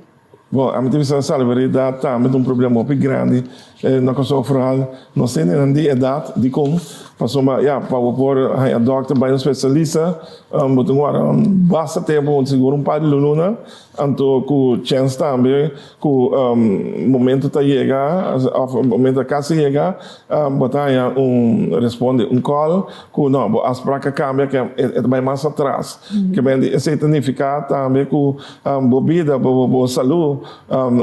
Bon, ami ta bisa salubridad tambe ta un problema hopi grandi na Kòrsou, vooral nos hendenan di edat. Dikon? Pasobra, ya, pa bo por haña dòkter, bai un spesialista, bo tin ku wara basta tempu, sigur un par di luna. Anto ku chèns tambe ku momento ta yega òf momento ta kasi yega bo ta haña un responde un call ku no bo afsprak a kambia ke e ta bai mas atras. Ke men di esei ta nifiká tambe ku bo bida bo salú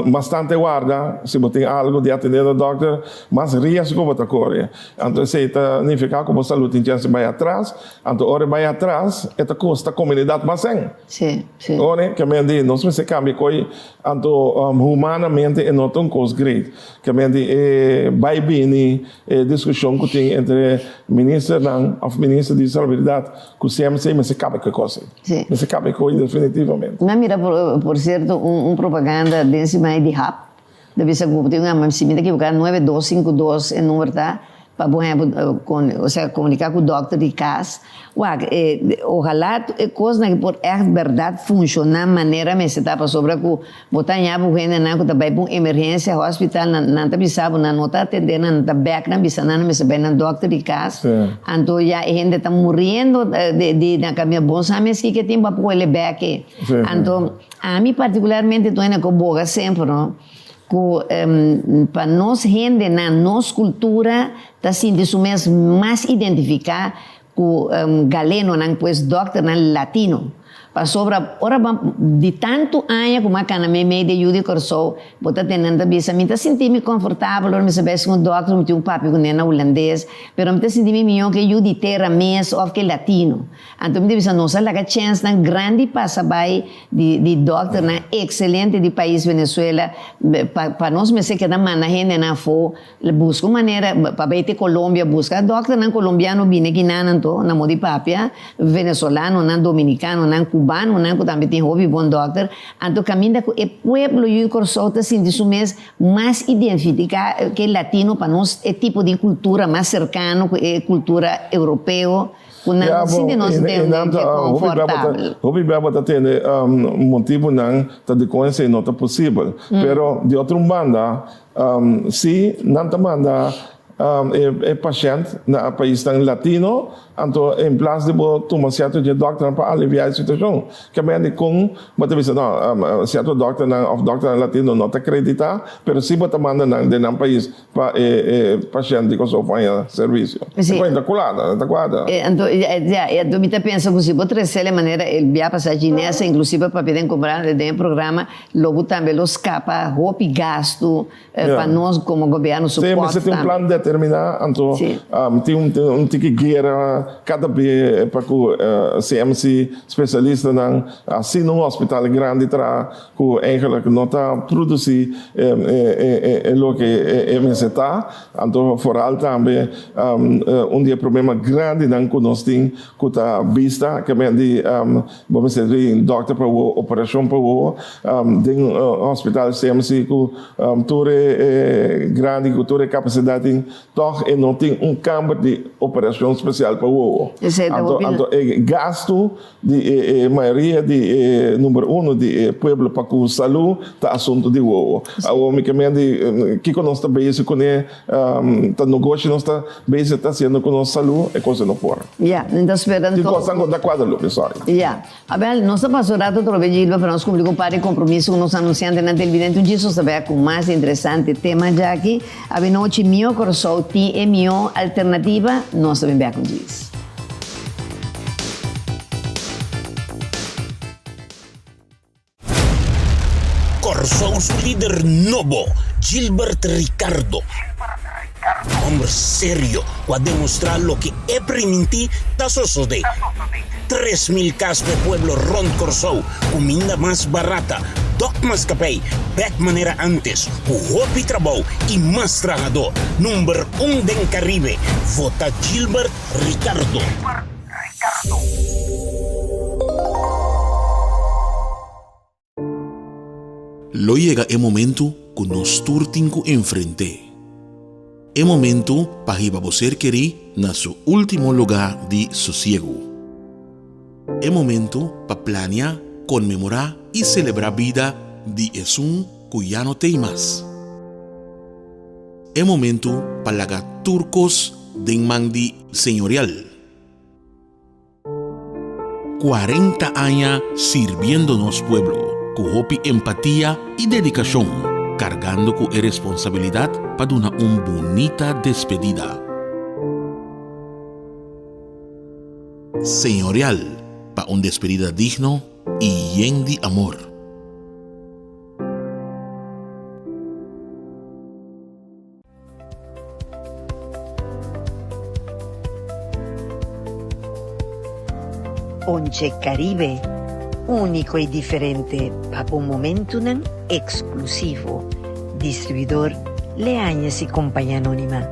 mas tantu e warda si bo tin algu di atendé na dòkter mas riesgo bo ta kore. Anto esei ta nifiká ku bo salú tin chèns di bai atras anto ora e bai atras e ta kosta komunidat mas sèn. Sí, sí. Ora ke men di nos mester kambia koi, anto humanamente e no ta un kos great. Ke men di e bai bini e diskushon ku tin entre ministernan òf minister di salubridad ku CMC mester kaba ku e kos ei. Sí. Mester kaba e koi definitivamente. Mi a mira por sierto un propaganda den siman ei di hap, ta bisa ku tin un, si mi ta ekivoká nuebe dos sinku dos e number ta. Pa bo hèmpel kon osea komuniká ku dòkter di kas. Wak, e ohalá e kosnan aki por ègt bèrdat funshoná manera mester ta pasobra ku bo ta haña bo hendenan ku ta bai pa un emergensia hospital nan nan ta bisa bo nan no ta atendé nan nan ta bèk nan bisa nan nan mester bai nan dòkter di kas. Anto ya e hende ta muriendo di di nan kaminda bon sa mes kiko e tin bo a pone bèk e. Anto ami partikularmente tur hende ku boga semper no. Ku pa nos hendenan, nos kultura ta sinti su mes mas identifiká ku galenonan, pues dòkternan latino. Pasobra ora bo di tantu aña ku bo a kana meimei di e yu di Kòrsou, bo ta tende nan ta bisa, mi ta sinti mi konfortabel ora mi sa bai sin un dòkter, mi tin un papia ku ne na hulandes, pero mi ta sinti mi mihó ku e yu di tera mes òf ku e latino. Anto mi ta bisa nos a laga chènsnan grandi pasa bai Di di dokternan excelente di pais Venezuela pa pa nos mester keda manda hendenan afo busca un manera pa bay te Colombia busca dokternan colombiano bini aki nan anto na modo di papia venezolanonan dominicanonan cubanonan cu tambe tin hopi bon dokter anto caminda cu e pueblo yu di Corsou ta sinti su mes mas identifica ke latino pa nos e tipo di cultura mas cercano cu e cultura europeo. Ku nan Ya, sinti bo, nos i, den i nan ke ta, hopi bia bo ta, konfortabel. hopi bia bo ta tende motibunan ta dikon esei no ta posibel. Pero di otro un banda, si nan ta manda e, e pashènt na paisnan latino, anto en plas di bo tuma sierto dje dòkternan pa aliviá e situashon. Ke men dikon bo ta bisa, no, sierto dòkternan òf dòkternan latino no ta kreditá, pero si bo ta manda nan den nan pais Pa e e pashent di Kòrsou por haña servisio. Sí. E por ta kulada, ta kuadra. E anto ya, e anto mi ta pensa ku si bo tresel e manera el bia pasa Ginesa, inklusive papia den kompará den e programa, lo bo tambe lo skapa hopi gastu pa nos komo gobièrnu Sí, support mester tin un tambe. plan determiná, anto Sí. tin un un tiki guera kada be pa ku CMC spesialistanan asina un hospital grandi traha Ku eigenlijk no ta produsí e loke e mester ta. Anto foral tambe un di e problema grandinan ku nos tin ku ta bista ke men di bo mester di dòkter pa wowo, operashon pa wowo den hospital CMC ku tur e grandi ku tur e kapasidat tin tòg e no tin un kamber di operashon spesial pa wowo. Anto e gastu Di e mayoria di e number uno di e pueblo pa ku salu ta asuntu di wowo. Awor mi ke meen di kiko nos ta bezig kuné, ta nogoshi nos ta bezig ta hasiendo ku nos salu, e kos no por. Ya, mi ta spera Tin anto. kosnan ku no ta kuadra Lupe, sorry. Ya. Abel, nos ta pasa un rato atrobe Gilbert pa nos kumpli ku un par di kompromiso ku nos anunsiantenan televidente. Un djis nos ta bek ku mas interesante tema djaki. Awenochi Mihó Kòrsou tin e mihó alternativa, nos ta bin bek un djis. Kòrsou su lider nobo, Gilbert Ricardo. Hòmber serio ku a demostrá loke e primintí ta sosodé. 3000 kas p'e pueblo rònt Kòrsou, kuminda mas barata, dòk mas kapei, bèk manera ántes, ku hopi trabou i mas trahadó. Number un den Karibe, vota Gilbert Ricardo. Lo yega e momento ku nos tur tin ku enfrent'é. E momento pa hiba bo ser kerí na su último lugá di sosiegu. E momento pa plania, konmemorá i selebrá bida di esun ku ya no t'ei mas. E momento pa laga tur kos den man di Señorial. 40 aña sirbiendo nos pueblo ku hopi empatia i dedikashon, kargando ku e responsabilidat pa duna un bunita despedida. Señorial pa un despedida digno i yen di amor. Ponche Caribe, úniko i diferente pa bo momentunan eksklusivo. Distribuidor Leañez i Compañía Anónima.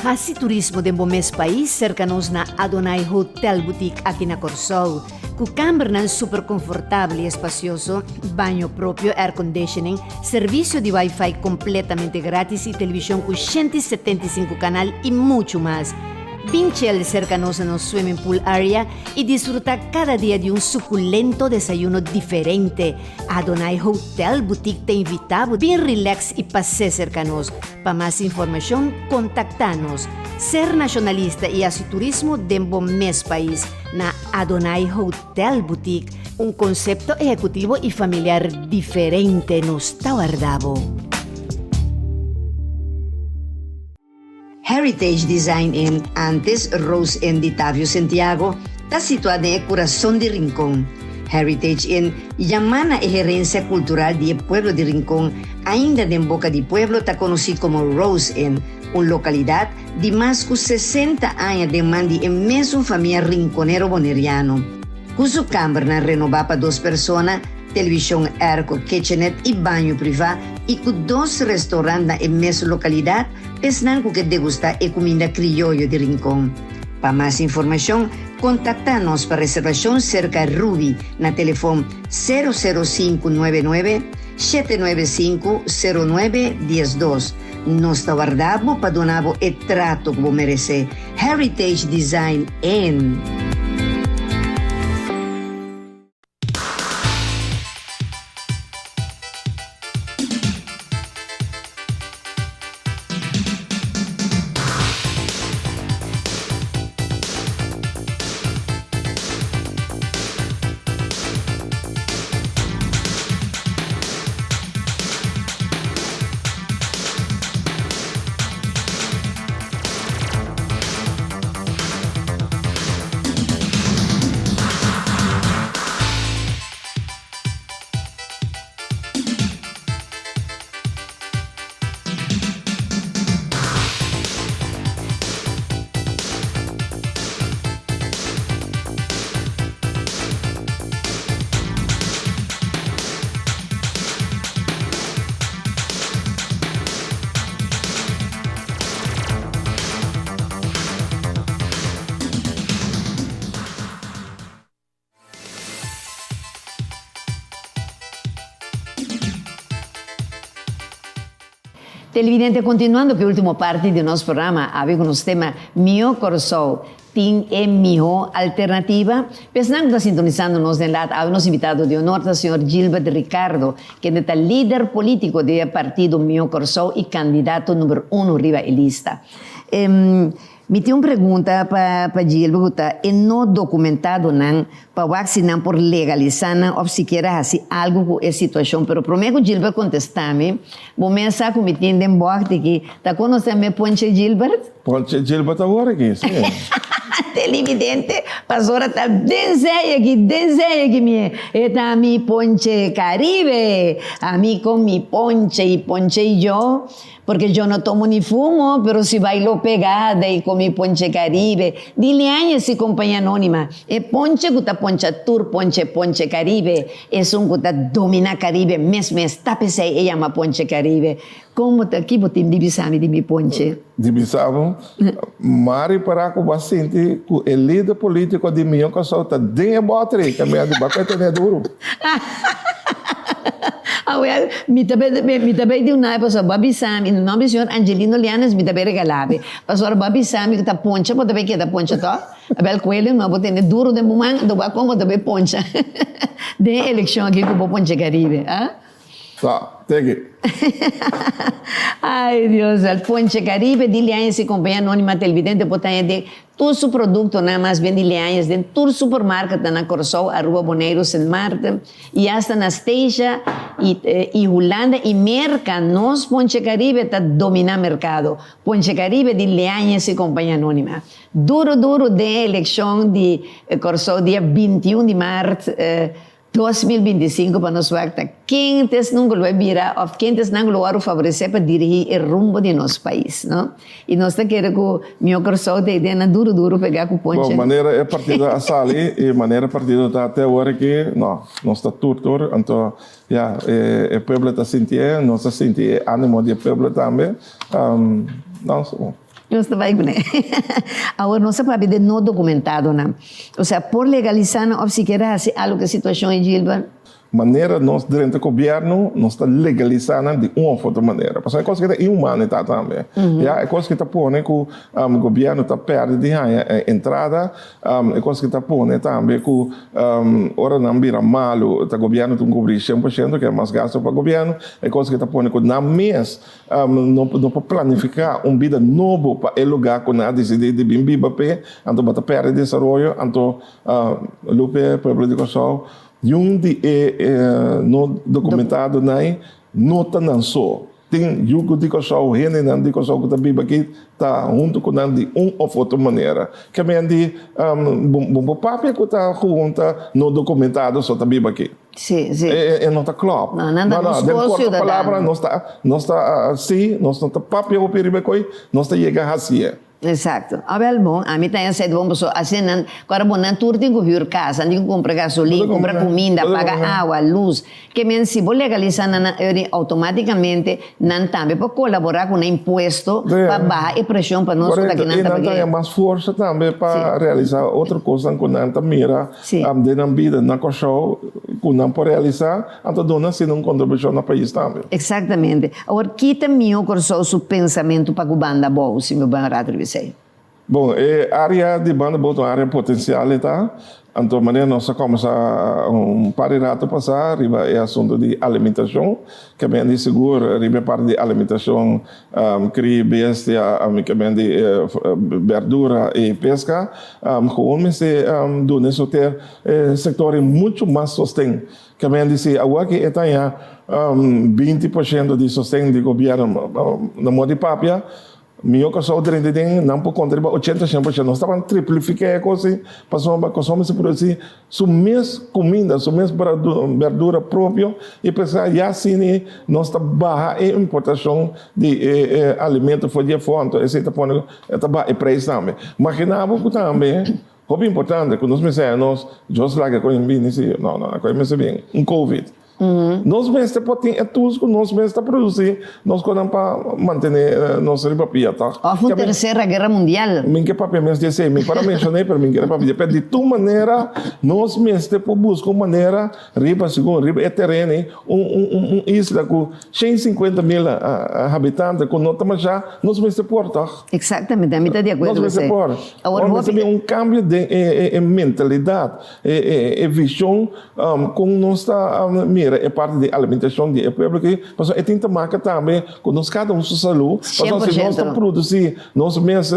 Hasi turismo den bo mes pais serka nos na Adonai Hotel Boutique aki na Kòrsou. Ku kambernan super konfortabel i espasioso, baño propio, airconditioning, servisio di wifi kompletamente gratis i televishon ku 175 kanal i muchu mas. Bin chel serka nos na nos swimming pool area i disfrutá kada dia di un sukulento desayuno diferente. Adonai Hotel Boutique ta invitá bo bin relax i pas'é serka nos. Pa mas informashon kontaktá nos. Ser nashonalista i hasi turismo den bo mes pais na Adonai Hotel Boutique, un konsepto ehekutivo i familiar diferente nos ta warda bo. Heritage Design Inn, antes Rose Inn di Tavio Santiago, ta situá den e kurason di Rincon. Heritage Inn yamá na e herensia kultural di e pueblo di Rincon, ainda den boka di pueblo ta konosí komo Rose Inn, un lokalidat di mas ku 60 aña den man di e mesun famia rinconero boneriano. Ku su kambernan renobá pa dos persona, televishon airco, kitchenette i baño privá i ku dos restaurant na e mesun lokalidat, Esnan ku ke degustá e kuminda krioyo di Rincon. Pa mas informashon, kontaktá nos pa reservashon serka Ruby na telefon 00599 795 09 12. Nos ta warda bo pa duna bo e trato ku bo meresé. Heritage Design Inn. Televidente, continuando cu e ultimo parti di nos programa, awe cu nos tema Mihó Kòrsou tin e mihó alternativa. P'esnan cu ta sintonisando nos den lat, awe nos invitado di honor ta señor Gilbert Ricardo, kende ta lider politico di e partido Mihó Kòrsou y candidato number uno riba e lista. Mi tin un pregunta pa pa Gilbert cu ta e no documentadonan pa wak si nan por legalisa nan of sikiera haci algo cu e situacion pero prome cu Gilbert contesta mi bo mes sa cu mi tin den bocht aki ta conoce me Ponche Gilbert? Ponche Gilbert awor aki si. Televidente pasora ta den zey aki den zey aki mi e ta mi Ponche Caribe ami con mi Ponche y Ponche y yo. Porque yo no tomo ni fumo, pero si bailo pegada y con mi ponche Caribe. Dile aña si compañía anónima. E ponche cu ta poncha tur ponche ponche Caribe. Esun cu ta domina Caribe mes mes. Ta pesey e yama ponche Caribe. Como ta ki bo tin di bisa mi di mi ponche? Di bisa bo, Mari para cu bo a sinti cu e lider politico di Mion Kòrsou ta den e bòter ei, caminda di baka e tene duru. Awel, mi ta bay, mi ta bay di un aña pasobra bo a bisa mi, na nomber di señor Angelino Lianes mi ta bay regala bo, pasobra bo a bisa mi cu ta poncha bo ta bay keda poncha to? Abel Coelho no bo tene duro den bo man, anto bo a con bo ta bay poncha den e eleccion aki cu bo poncha Caribe, ah? Ta, teki. Ay Dios, el ponche Caribe di Liañez y Compañía Anónima Televidente por taña den tur su productonan, mas bien di Liañez den tur supermarketnan na Curaçao, Aruba, Boneiru, Sint Maarten y hasta na Statia y y Hulanda y Merca. Nos Ponche Caribe ta domina mercado. Ponche Caribe di Liañez y Compañía Anónima. Duro duro den e eleccion di Curaçao dia 21 di maart 2025 pa nos wak ta ken ta esnan ku lo a bira òf ken ta esnan ku lo wòrdu favoresé pa dirigí e rumbo di nos pais, no? I nos ta kere ku mihó Kòrsou ta idea nan duru duru pegá ku ponche. Bon, manera e partido a sali i manera e partido ta te awor aki, no, nos ta tur tur, anto ya, e pueblo ta sintié, nos ta sinti e ánimo di e pueblo tambe, no, bon. Nos ta bai kuné. Awor nos a papia den no documentadonan. Osea, por legalisá nan òf sikiera hasi algu ku e situashon ei, Gilbert? Manera nos drenta gobierno, nos ta legalisá nan di un of otro manera. Pasobra e kos ki ta inhumano e ta tambe. Ya, e kos ki ta pone ku gobierno ta pèrdè di haña entrada, e kos ki ta pone tambe ku ora nan bira malu, ta gobierno tin kubrí 100%, ke mas gasto pa gobierno. E kos ki ta pone ku nan mes no no por planifiká un bida nobo pa e lugá ku nan a disidí di bin biba p'e, anto bo ta pèrdè desaroyo, anto Lupe, pueblo di Kòrsou, Niun di e no documentadonan no ta nan so. Tin yu di Kòrsou, hendenan di Kòrsou ku ta biba aki ta huntu ku nan di un òf otro manera. Ke men di bo por papia ku ta gewoon ta no documentado so ta biba aki. Sí, sí. E no ta klòp. No, nan ta nos Den ko korto ciudadano. palabra nos ta nos ta sí, nos no ta papia hopi riba e koi, nos ta yega hasié. Exacto. Awel bon, ami ta esei bon pasobra asina nan, ku ora bo nan tur tin ku hür kas, nan tin ku kumpra gasolin, kumpra kuminda, paga awa, lus. Ke men si bo legalisa nan nan earning automaticamente nan tambe por kolabora ku nan impuesto pa baha e presion pa nos ku ta Korekto. kinan I ta nan ta pag'é. haña mas forsa tambe pa realisa otro kosnan ku nan ta mira den nan bida na Kòrsou ku nan por realisa, anto duna asina un kontribushon na pais tambe. Exactamente. Awor, kita mihó Kòrsou su pensamentu pa ku Banda Bou, si mi bon rato riba esei? Bon, e área di Banda Bou ta un área potensial e ta. Anto manera nos a kòmensá un par di rato pasá riba e asuntu di alimentashon, ke men di sigur riba e parti di alimentashon, kria bestia, ke men di bèrdura i peska, gewoon mester duna e soter e sektor muchu mas sosten. Ke men di si awor ki e ta haña 20% di sosten di gobièrnu na moda di papia, mihó Kòrsou drenta den nan por konta riba 80 100%. Nos taban triplifiká e kos ei pasobra Kòrsou mester produsí su mes kuminda, su mes bèrdura propio i p'esei ya asina nos ta baha e importashon di e alimento for di afó anto esei ta pone ta baha e preis tambe. Maginá bo ku tambe Hopi importante ku nos mester nos just laga ku en bini si no no ku e mester bin un covid nos mester por tin e tools ku nos mes ta produsi nos konan pa mantene nos riba pia tòg. Òf un tersera guera mundial. Mi ke papia mes di esei mi por a menshon'é pero mi kere papia di pero di tur manera nos mester por buska un manera riba segun riba e tereno ei un un un isla ku 150 mil habitante ku no ta masha nos mester por tòg. Exactamente, ami ta di acuerdo Nos cu mester esey. por. Awor Nos mester hopi. bin un cambio den e mentalidad, e vision con nos ta mira e parti di alimentacion di e pueblo aki, pasobra e tin te maka tambe cu nos cada un su salud, pasobra si nos ta 100%. produci nos mes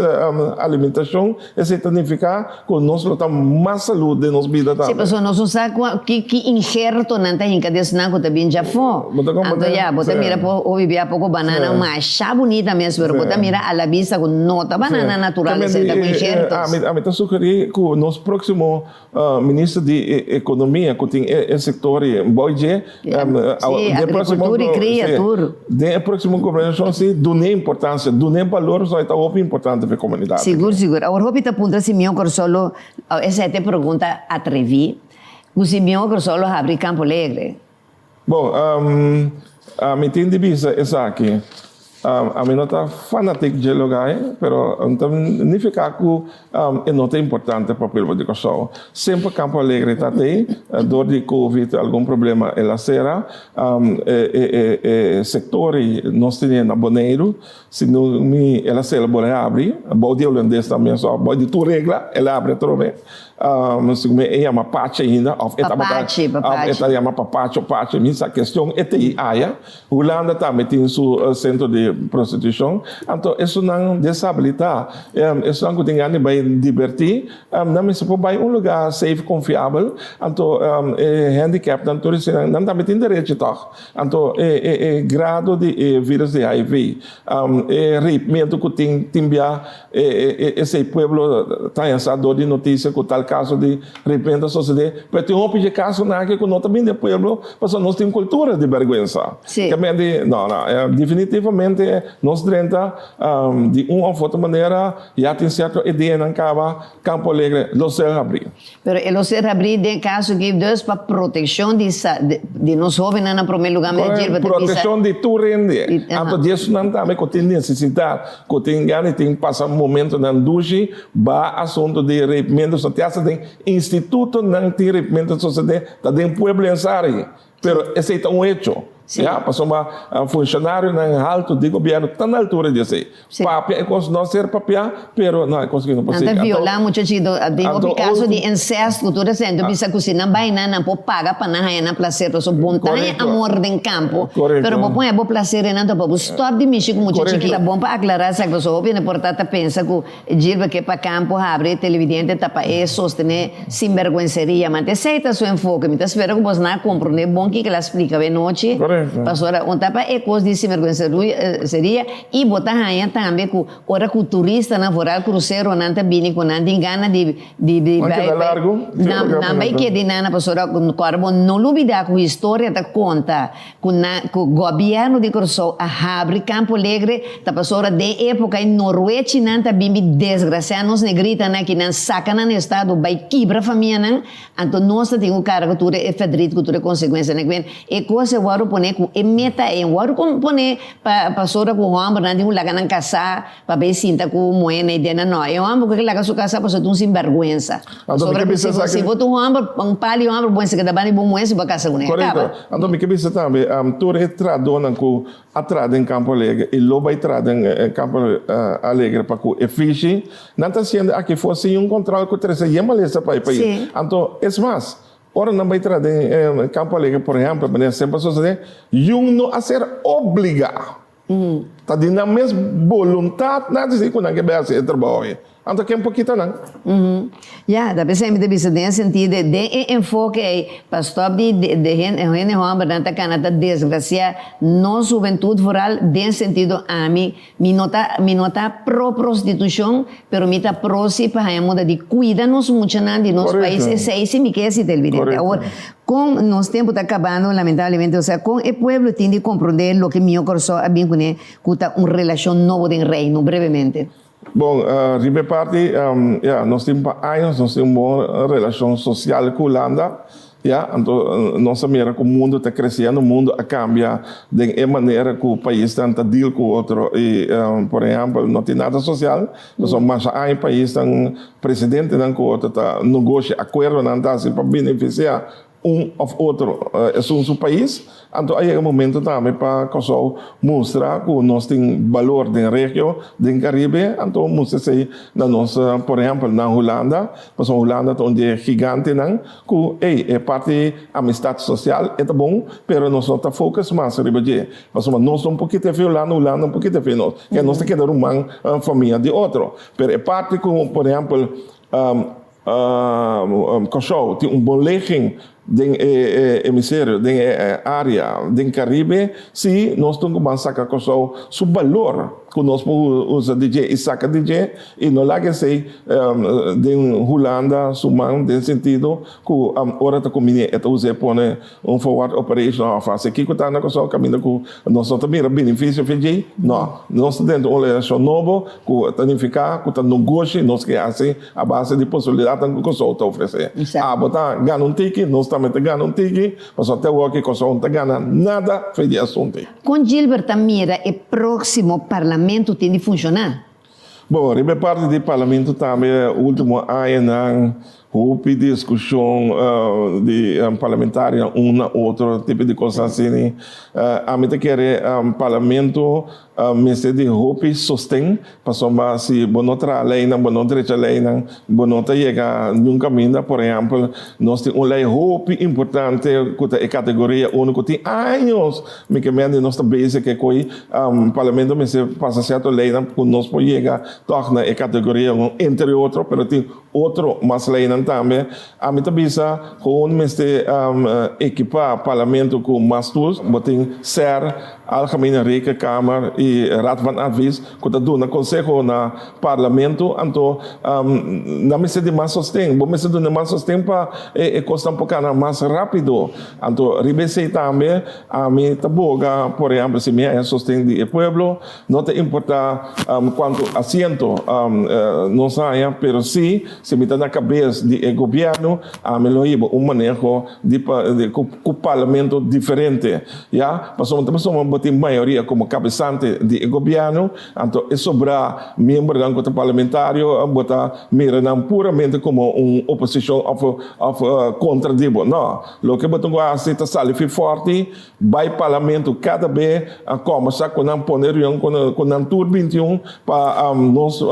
alimentacion, esey ta nifica cu nos lo ta mas salud den nos bida Sí, tambe. pasobra nos no sa cua, ki, ki injertonan ta hinca di esnan cu ta bin djafó. Bo ta Anto comprende? ya, bo ta Sí. mira por hopi bia poco banana Sí. masha bunita mes, pero bo ta Sí. mira a la vista cu no ta Sí. banana natural, También esey di, ta cu eh, eh, injertos. ami, ami ta sugeri cu nos proximo minister di economia cu tin e sector y boy dje, Ja. Sí, den proximo agricultura y cria, sí, tur. den e proximo gobernacion sí, dun'é importancia, dun'é balor, pasobra e ta hopi importante pa e comunidad. Sigur, sigur. Awor hopi ta puntra si mihó Kòrsou lo, esei ta e pregunta atreví, ku si mihó Kòrsou lo habri Campo Alegre. Bon, ami tin di bisa esaki. Ami no ta fanatik dje lugá ei, pero no ta nifiká ku e no ta importante pa pueblo di Kòrsou. Semper Campo Alegre ta tei, dor di covid algun problema el a sera. E sektor ei nos tene na Boneiru, si no mi el a sera por e habri, bou di holandes tambe, so bou di tur regla el a habri atrobe. Segun e yama Pache ainda, of e tabata, Papachi, of e papachi. ta yama Papacho, Pache, mi sa kestion e te aya. Hulanda tambe tin su sentro di prostitushon. Anto esunnan desabilitá, esunnan ku tin gana di bai dibertí, nan mester por bai un lugá safe, konfiabel. Anto e handicapnan, tur eseinan, nan tambe tin derecho tòg. Anto e e e grado di e virus di HIV, e rapementu ku tin tin bia E esei pueblo ta haña sa dor di notisia ku tal kaso di repente a sosodé, pero tin hopi dje kasonan aki ku no ta bini den pueblo pasobra nos tin kultura di bèrgwensa. Sí. Ke men di, no, no, definitivamente. Solamente nos drenta di un of otro manera ya tin cierto ideanan caba Campo Alegre lo ser habri. Pero e lo ser habri den caso aki dus pa proteccion di sa di nos hobennan na prome lugar meneer Gilbert ta bisa. Proteccion di tur hende. Anto di esunnan tambe cu tin necesidad, cu tin gana y tin pasa momentonan dushi ba asunto di rapemento so te hasta den institutonan tin rapemento sosode ta den pueblo en sari. Pero esei ta un hecho. Sí. Ya, pasobra funcionarionan halto di gobierno ta na altura di esei. Sí. Papia e cos no ser papia, pero no, e cos aki no por Nan ta sigui. Anto, viola muchachito. Tin anto hopi caso di ultimo, incesto cu tur esei. Anto bisa cu si nan bay nan, nan por paga pa nan haya nan placer. Pasobra bon ta haya Correcto. amor den campo, Correcto. pero bo pon bo placer einan anto pa bo stop di mishi cu mucha Correcto. chikito. Ta bon pa aclara esaki, pasobra hopi hende por ta ta pensa cu Gilbert ke pa campo habri e televidente ta pa e sostene sinberguenseria, ma esey ta su enfoke. Mi ta spera cu bos na comprende bon kiko el a splica awe nochi, pasobra un ta pa e cos di sinberguenseria y bo ta haya tambe cu ora cu turistanan vooral cruceronan ta bini cu nan tin gana di di di Nan bay keda bay largo, nan nan bay keda nana pasobra ora bo no lubida cu historia ta conta Ku na ku gobièrnu di Kòrsou a habri Campo Alegre ta pasobra den époka e norwechinan ta bin bi desgrasiá nos negritanan ki nan saka nan estado bai kibra famianan, anto nos ta tin ku karga tur e ferdrit ku tur e konsekuensianan ku ben. E kos e wòrdu pone ku e meta ei wòrdu pone pa pasobra ku hòmbernan tin ku laga nan kasá pa bai sinta ku muhé na idea nan no. E hòmber ku ke laga su kasá pasobra ta un sinbèrgwensa. Anto mi Pasobra ke ku bisa si bo esaki. si bo ta un hòmber un pal di hòmber bo mester keda banda di bo muhé si bo a kasa kuné. Korekto. Kaba. Anto mi ke bisa tambe, tur e trahadónan ku a traha den Campo Alegre i lo bai traha den Campo Alegre pa ku e fishi, nan ta hasiendo aki for sin un kòntròl ku trese yen malesa pa e pais. Sí. Anto, es mas, ora nan bai traha den Campo Alegre, por ehèmpel, manera semper a sosodé, yun no a ser obligá. Ta di nan mes boluntat nan a disidi ku nan ke bai hasi e trabou ei. Anto ken por kita nan? Ya, ta p'esei mi ta bisa den e sentido ei, den e enfoke ei, pa stòp di di hende hòmbernan ta kana ta desgrasiá nos hubentut vooral den sentido ami mi no ta mi no ta pro prostitushon pero mi ta pro si pa haña moda di kuida nos muchanan di nos pais esei si mi ke si televidente. Awor Kon nos tempu ta kabando lamentablemente, osea kon e pueblo tin di komprondé loke Mihó Kòrsou a bin kuné ku ta un relashon nobo den Reino? Brevemente. Bon, riba e parti, ya, nos tin pa años nos tin un bon relashon sosial ku Hulanda, ya, anto nos a mira ku mundu ta kresiendo, mundu a kambia den e manera ku paisnan ta deal ku otro i, por ehèmpel, no tin nada sosial, pasobra masha aña paisnan Presidentenan ku otro ta negocia akuerdonan ta hasi pa benefisiá un òf otro esun su pais. Anto a yega momento tambe pa Kòrsou mustra ku nos tin balor den regio, den Karibe, anto mustra esei na nos, por ehèmpel na Hulanda, pasobra Hulanda ta un di e gigantenan ku ey e parti amistat sosial e ta bon, pero nos no ta focus mas riba dje, pasobra nos no por kita efe Hulanda, Hulanda no por kita efe nos, ke nos ta keda ruman famia di otro. Pero e parti ku, por ehèmpel, Kòrsou tin un bon ligging den e hemiserio, den e área, den Karibe, si nos tin ku ban saka Kòrsou su balor ku nos por usa di dje i saka di dje i no laga esei den Hulanda su man den sentido ku ora ta kumbiní e ta usa e pone Un forward operation of hasi kiko ta na Kòrsou kaminda ku nos no ta mira benefisio for dje? No. Nos ta dentro un relashon nobo ku ta nifiká ku ta nogoshi nos ke hasi a base di posibilidatnan ku Kòrsou ta ofresé. Abo ta gana un tiki, nos tambe ta gana un tiki, pasobra te awor ki Kòrsou no ta gana nada for di e asuntu ei. Kon Gilbert ta mira e próksimo parlamento tin di funshoná? Bon, riba e parti di parlamento tambe ultimo añanan hopi diskushon di parlamentarionan un na otro tipo di kos asini. Ami ta kere parlamento mester di hopi sosten pasobra si bo no traha leinan, bo no drecha leinan, bo no ta yega niun kaminda. Por ehèmpel, nos tin un lei hopi importante ku ta e kategoria uno ku tin años Mi ke mende nos ta bezig ke koe parlamento mester pasa sierto leynan ku nos por yega tòg na e kategoria un entre otro pero tin. otro mas leinan tambe. Ami ta bisa gewoon mester ekipá parlamento ku mas tools. Bo tin ser, Algemene Rekenkamer i Raad van Advies ku ta duna konseho na parlamento, anto nan mester di mas sosten. Bo mester duna mas sosten pa e kosnan por kana mas rápido. Anto riba esei tambe ami ta boga, por ehèmpel si mi haña sosten di e pueblo, No ta importá kuantu asiento nos haña, pero sí, si mi ta na kabes di e gobièrnu, ami lo hiba un maneho di ku parlamento diferente, ya. Pasobra ta pasobra bo tin mayoria komo kabesante di e gobièrnu, anto e sobrá miembronan ku ta parlamentario bo ta mira nan puramente komo un oposishon òf kontra di bo. No, loke bo tin ku hasi ta sali fi fòrti. Bai parlamento kada be a kombersa ku nan pone reunion ku nan tur 21 pa nos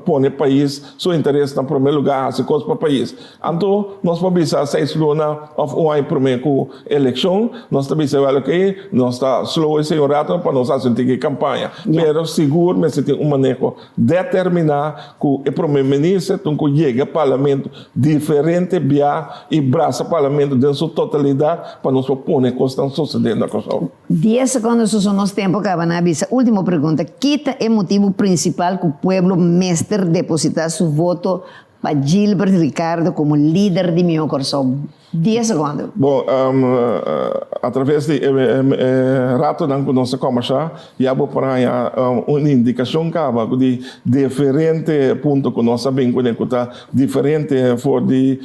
pone pais su interes na prome lugar hasi kos pa pais. Anto nos por bisa seis luna of un aña prome ku elekshon nos ta bisa wèl oke nos ta slow esei un rato pa nos hasi un tiki kampaña pero sigur mester tin un maneho determiná ku e prome minister tin ku yega parlamento diferente bia i brasa parlamento den su totalidat pa nos por pone kosnan sosodé na Kòrsou. Dies sekondo suso nos tempo kaba na bisa ultimo pregunta, ki ta e motibu prinsipal ku pueblo mester depositá su voto pa Gilbert Ricardo komo lider di Mihó Kòrsou? Dies sekondo. Bon, atraves di e ratonan ku nos a kòmbersá, ya bo por haña un indikashon kaba ku di diferente punto ku nos a bin kuné ku ta diferente for di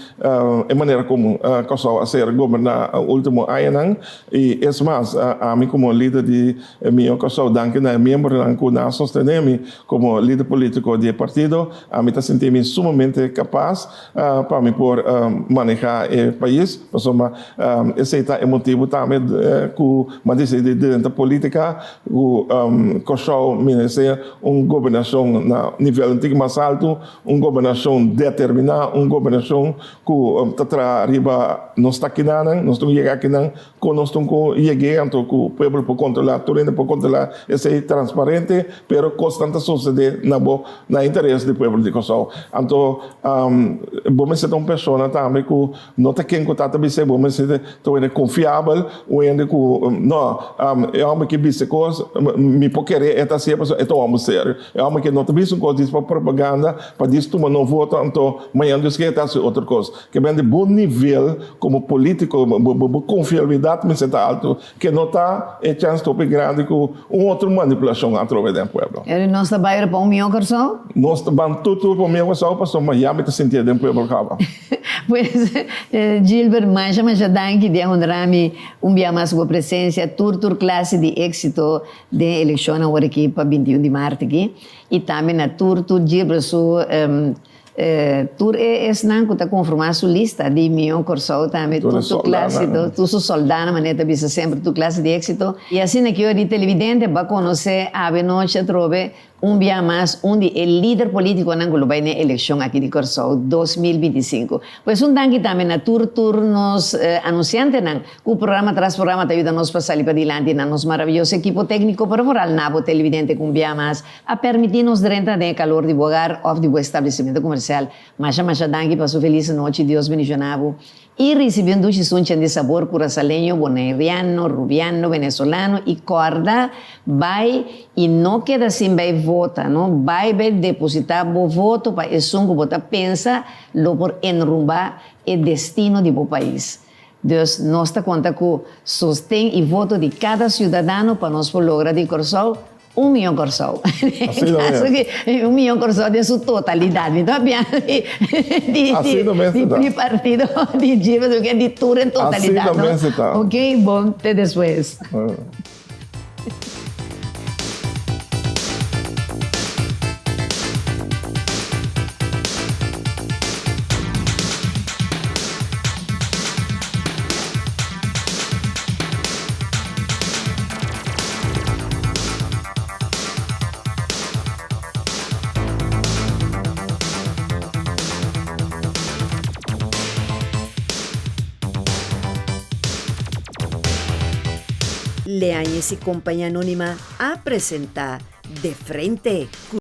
e manera komo Kòrsou a ser goberná último añanan. I es mas, ami komo lider di Mihó Kòrsou, danki na e miembronan ku nan a sostené mi komo lider polítiko di e partido, ami ta sinti mi sumamente kapas pa mi por maneha e pais, pasobra esei ta e motibu tambe ku mi a disidí di drenta politika, ku Kòrsou meresé un gobernashon na nivel un tiki mas altu, un gobernashon determiná, un gobernashon ku ta traha riba nos ta kinanan, nos ta yega akinan Kon nos tin ku yeg'é anto ku pueblo por kontrolá, tur hende por kontrolá esei transparente, pero kosnan ta sosodé na bo na interes di pueblo di Kòrsou. Anto bo mester ta un persona tambe ku no ta ken ku ta ta bis'é, bo mester ta un hende konfiabel, un hende ku no e hòmber ke bisa kos mi por ker'é e ta hasié pasobra e ta un hòmber serio. E hòmber ke no ta bisa un kos djis pa propaganda, pa djis tuma no voto anto mañana Dios ke e ta hasi otro kos. Ke bende bo nivel komo polítiko, bo konfiabilidat mester ta altu, ke no ta e chèns hopi grandi ku un otro manipulashon atrobe den pueblo. Eri nos ta bai pa un mihó Kòrsou? Nos ta ban tur tur pa un mihó Kòrsou pasobra ya mi ta sintié den pueblo kaba. Pues, Gilbert, masha masha danki di a honra mi un bia mas ku bo presensia. Tur tur klase di éksito den elekshonnan awor aki pa 21 di mart aki. I tambe na tur tur Gilbert su Tur e esnan ku ta konformá su lista di Mihó Kòrsou tambe, tur su klase, tur su sòldánan, manera ta bisa semper, tur klase di éksito. I asina ki ora di televidente bo a konosé awe nochi atrobe un bia mas un di e lider polítikonan ku lo bai n'e elekshon aki di Kòrsou 2025. Pues un danki tambe na tur tur nos anunsiantenan ku programa tras programa ta yuda nos pa sali padilanti na nos maravioso ekipo tékniko, pero foral na bo televidente ku un bia mas A permití nos drenta den e kalor di bo hogar òf di bo establesimentu komersial. Masha masha danki pa su felis nochi, Dios bendishoná bo i risibí un dushi sunchen di sabor kurasaleño, bonairiano, rubiano, venezolano i kòrda bai i no keda sin bai vota no, bai bai depositá bo voto pa esun ku bo ta pensa lo por enrumbá e destino di bo pais. Dus nos ta konta ku sosten i voto di kada siudadano pa nos por logra di Kòrsou Un mion Kòrsou. Así lo mes. Un mion Kòrsou den su totalidat. Mi ta papia di Así lo mes ta. di partido di dje pasobra di tur en totalidat. Así lo mes ta. Ok, bon, te despues. Leañez y Compañía Anónima a presenta De Frente cu.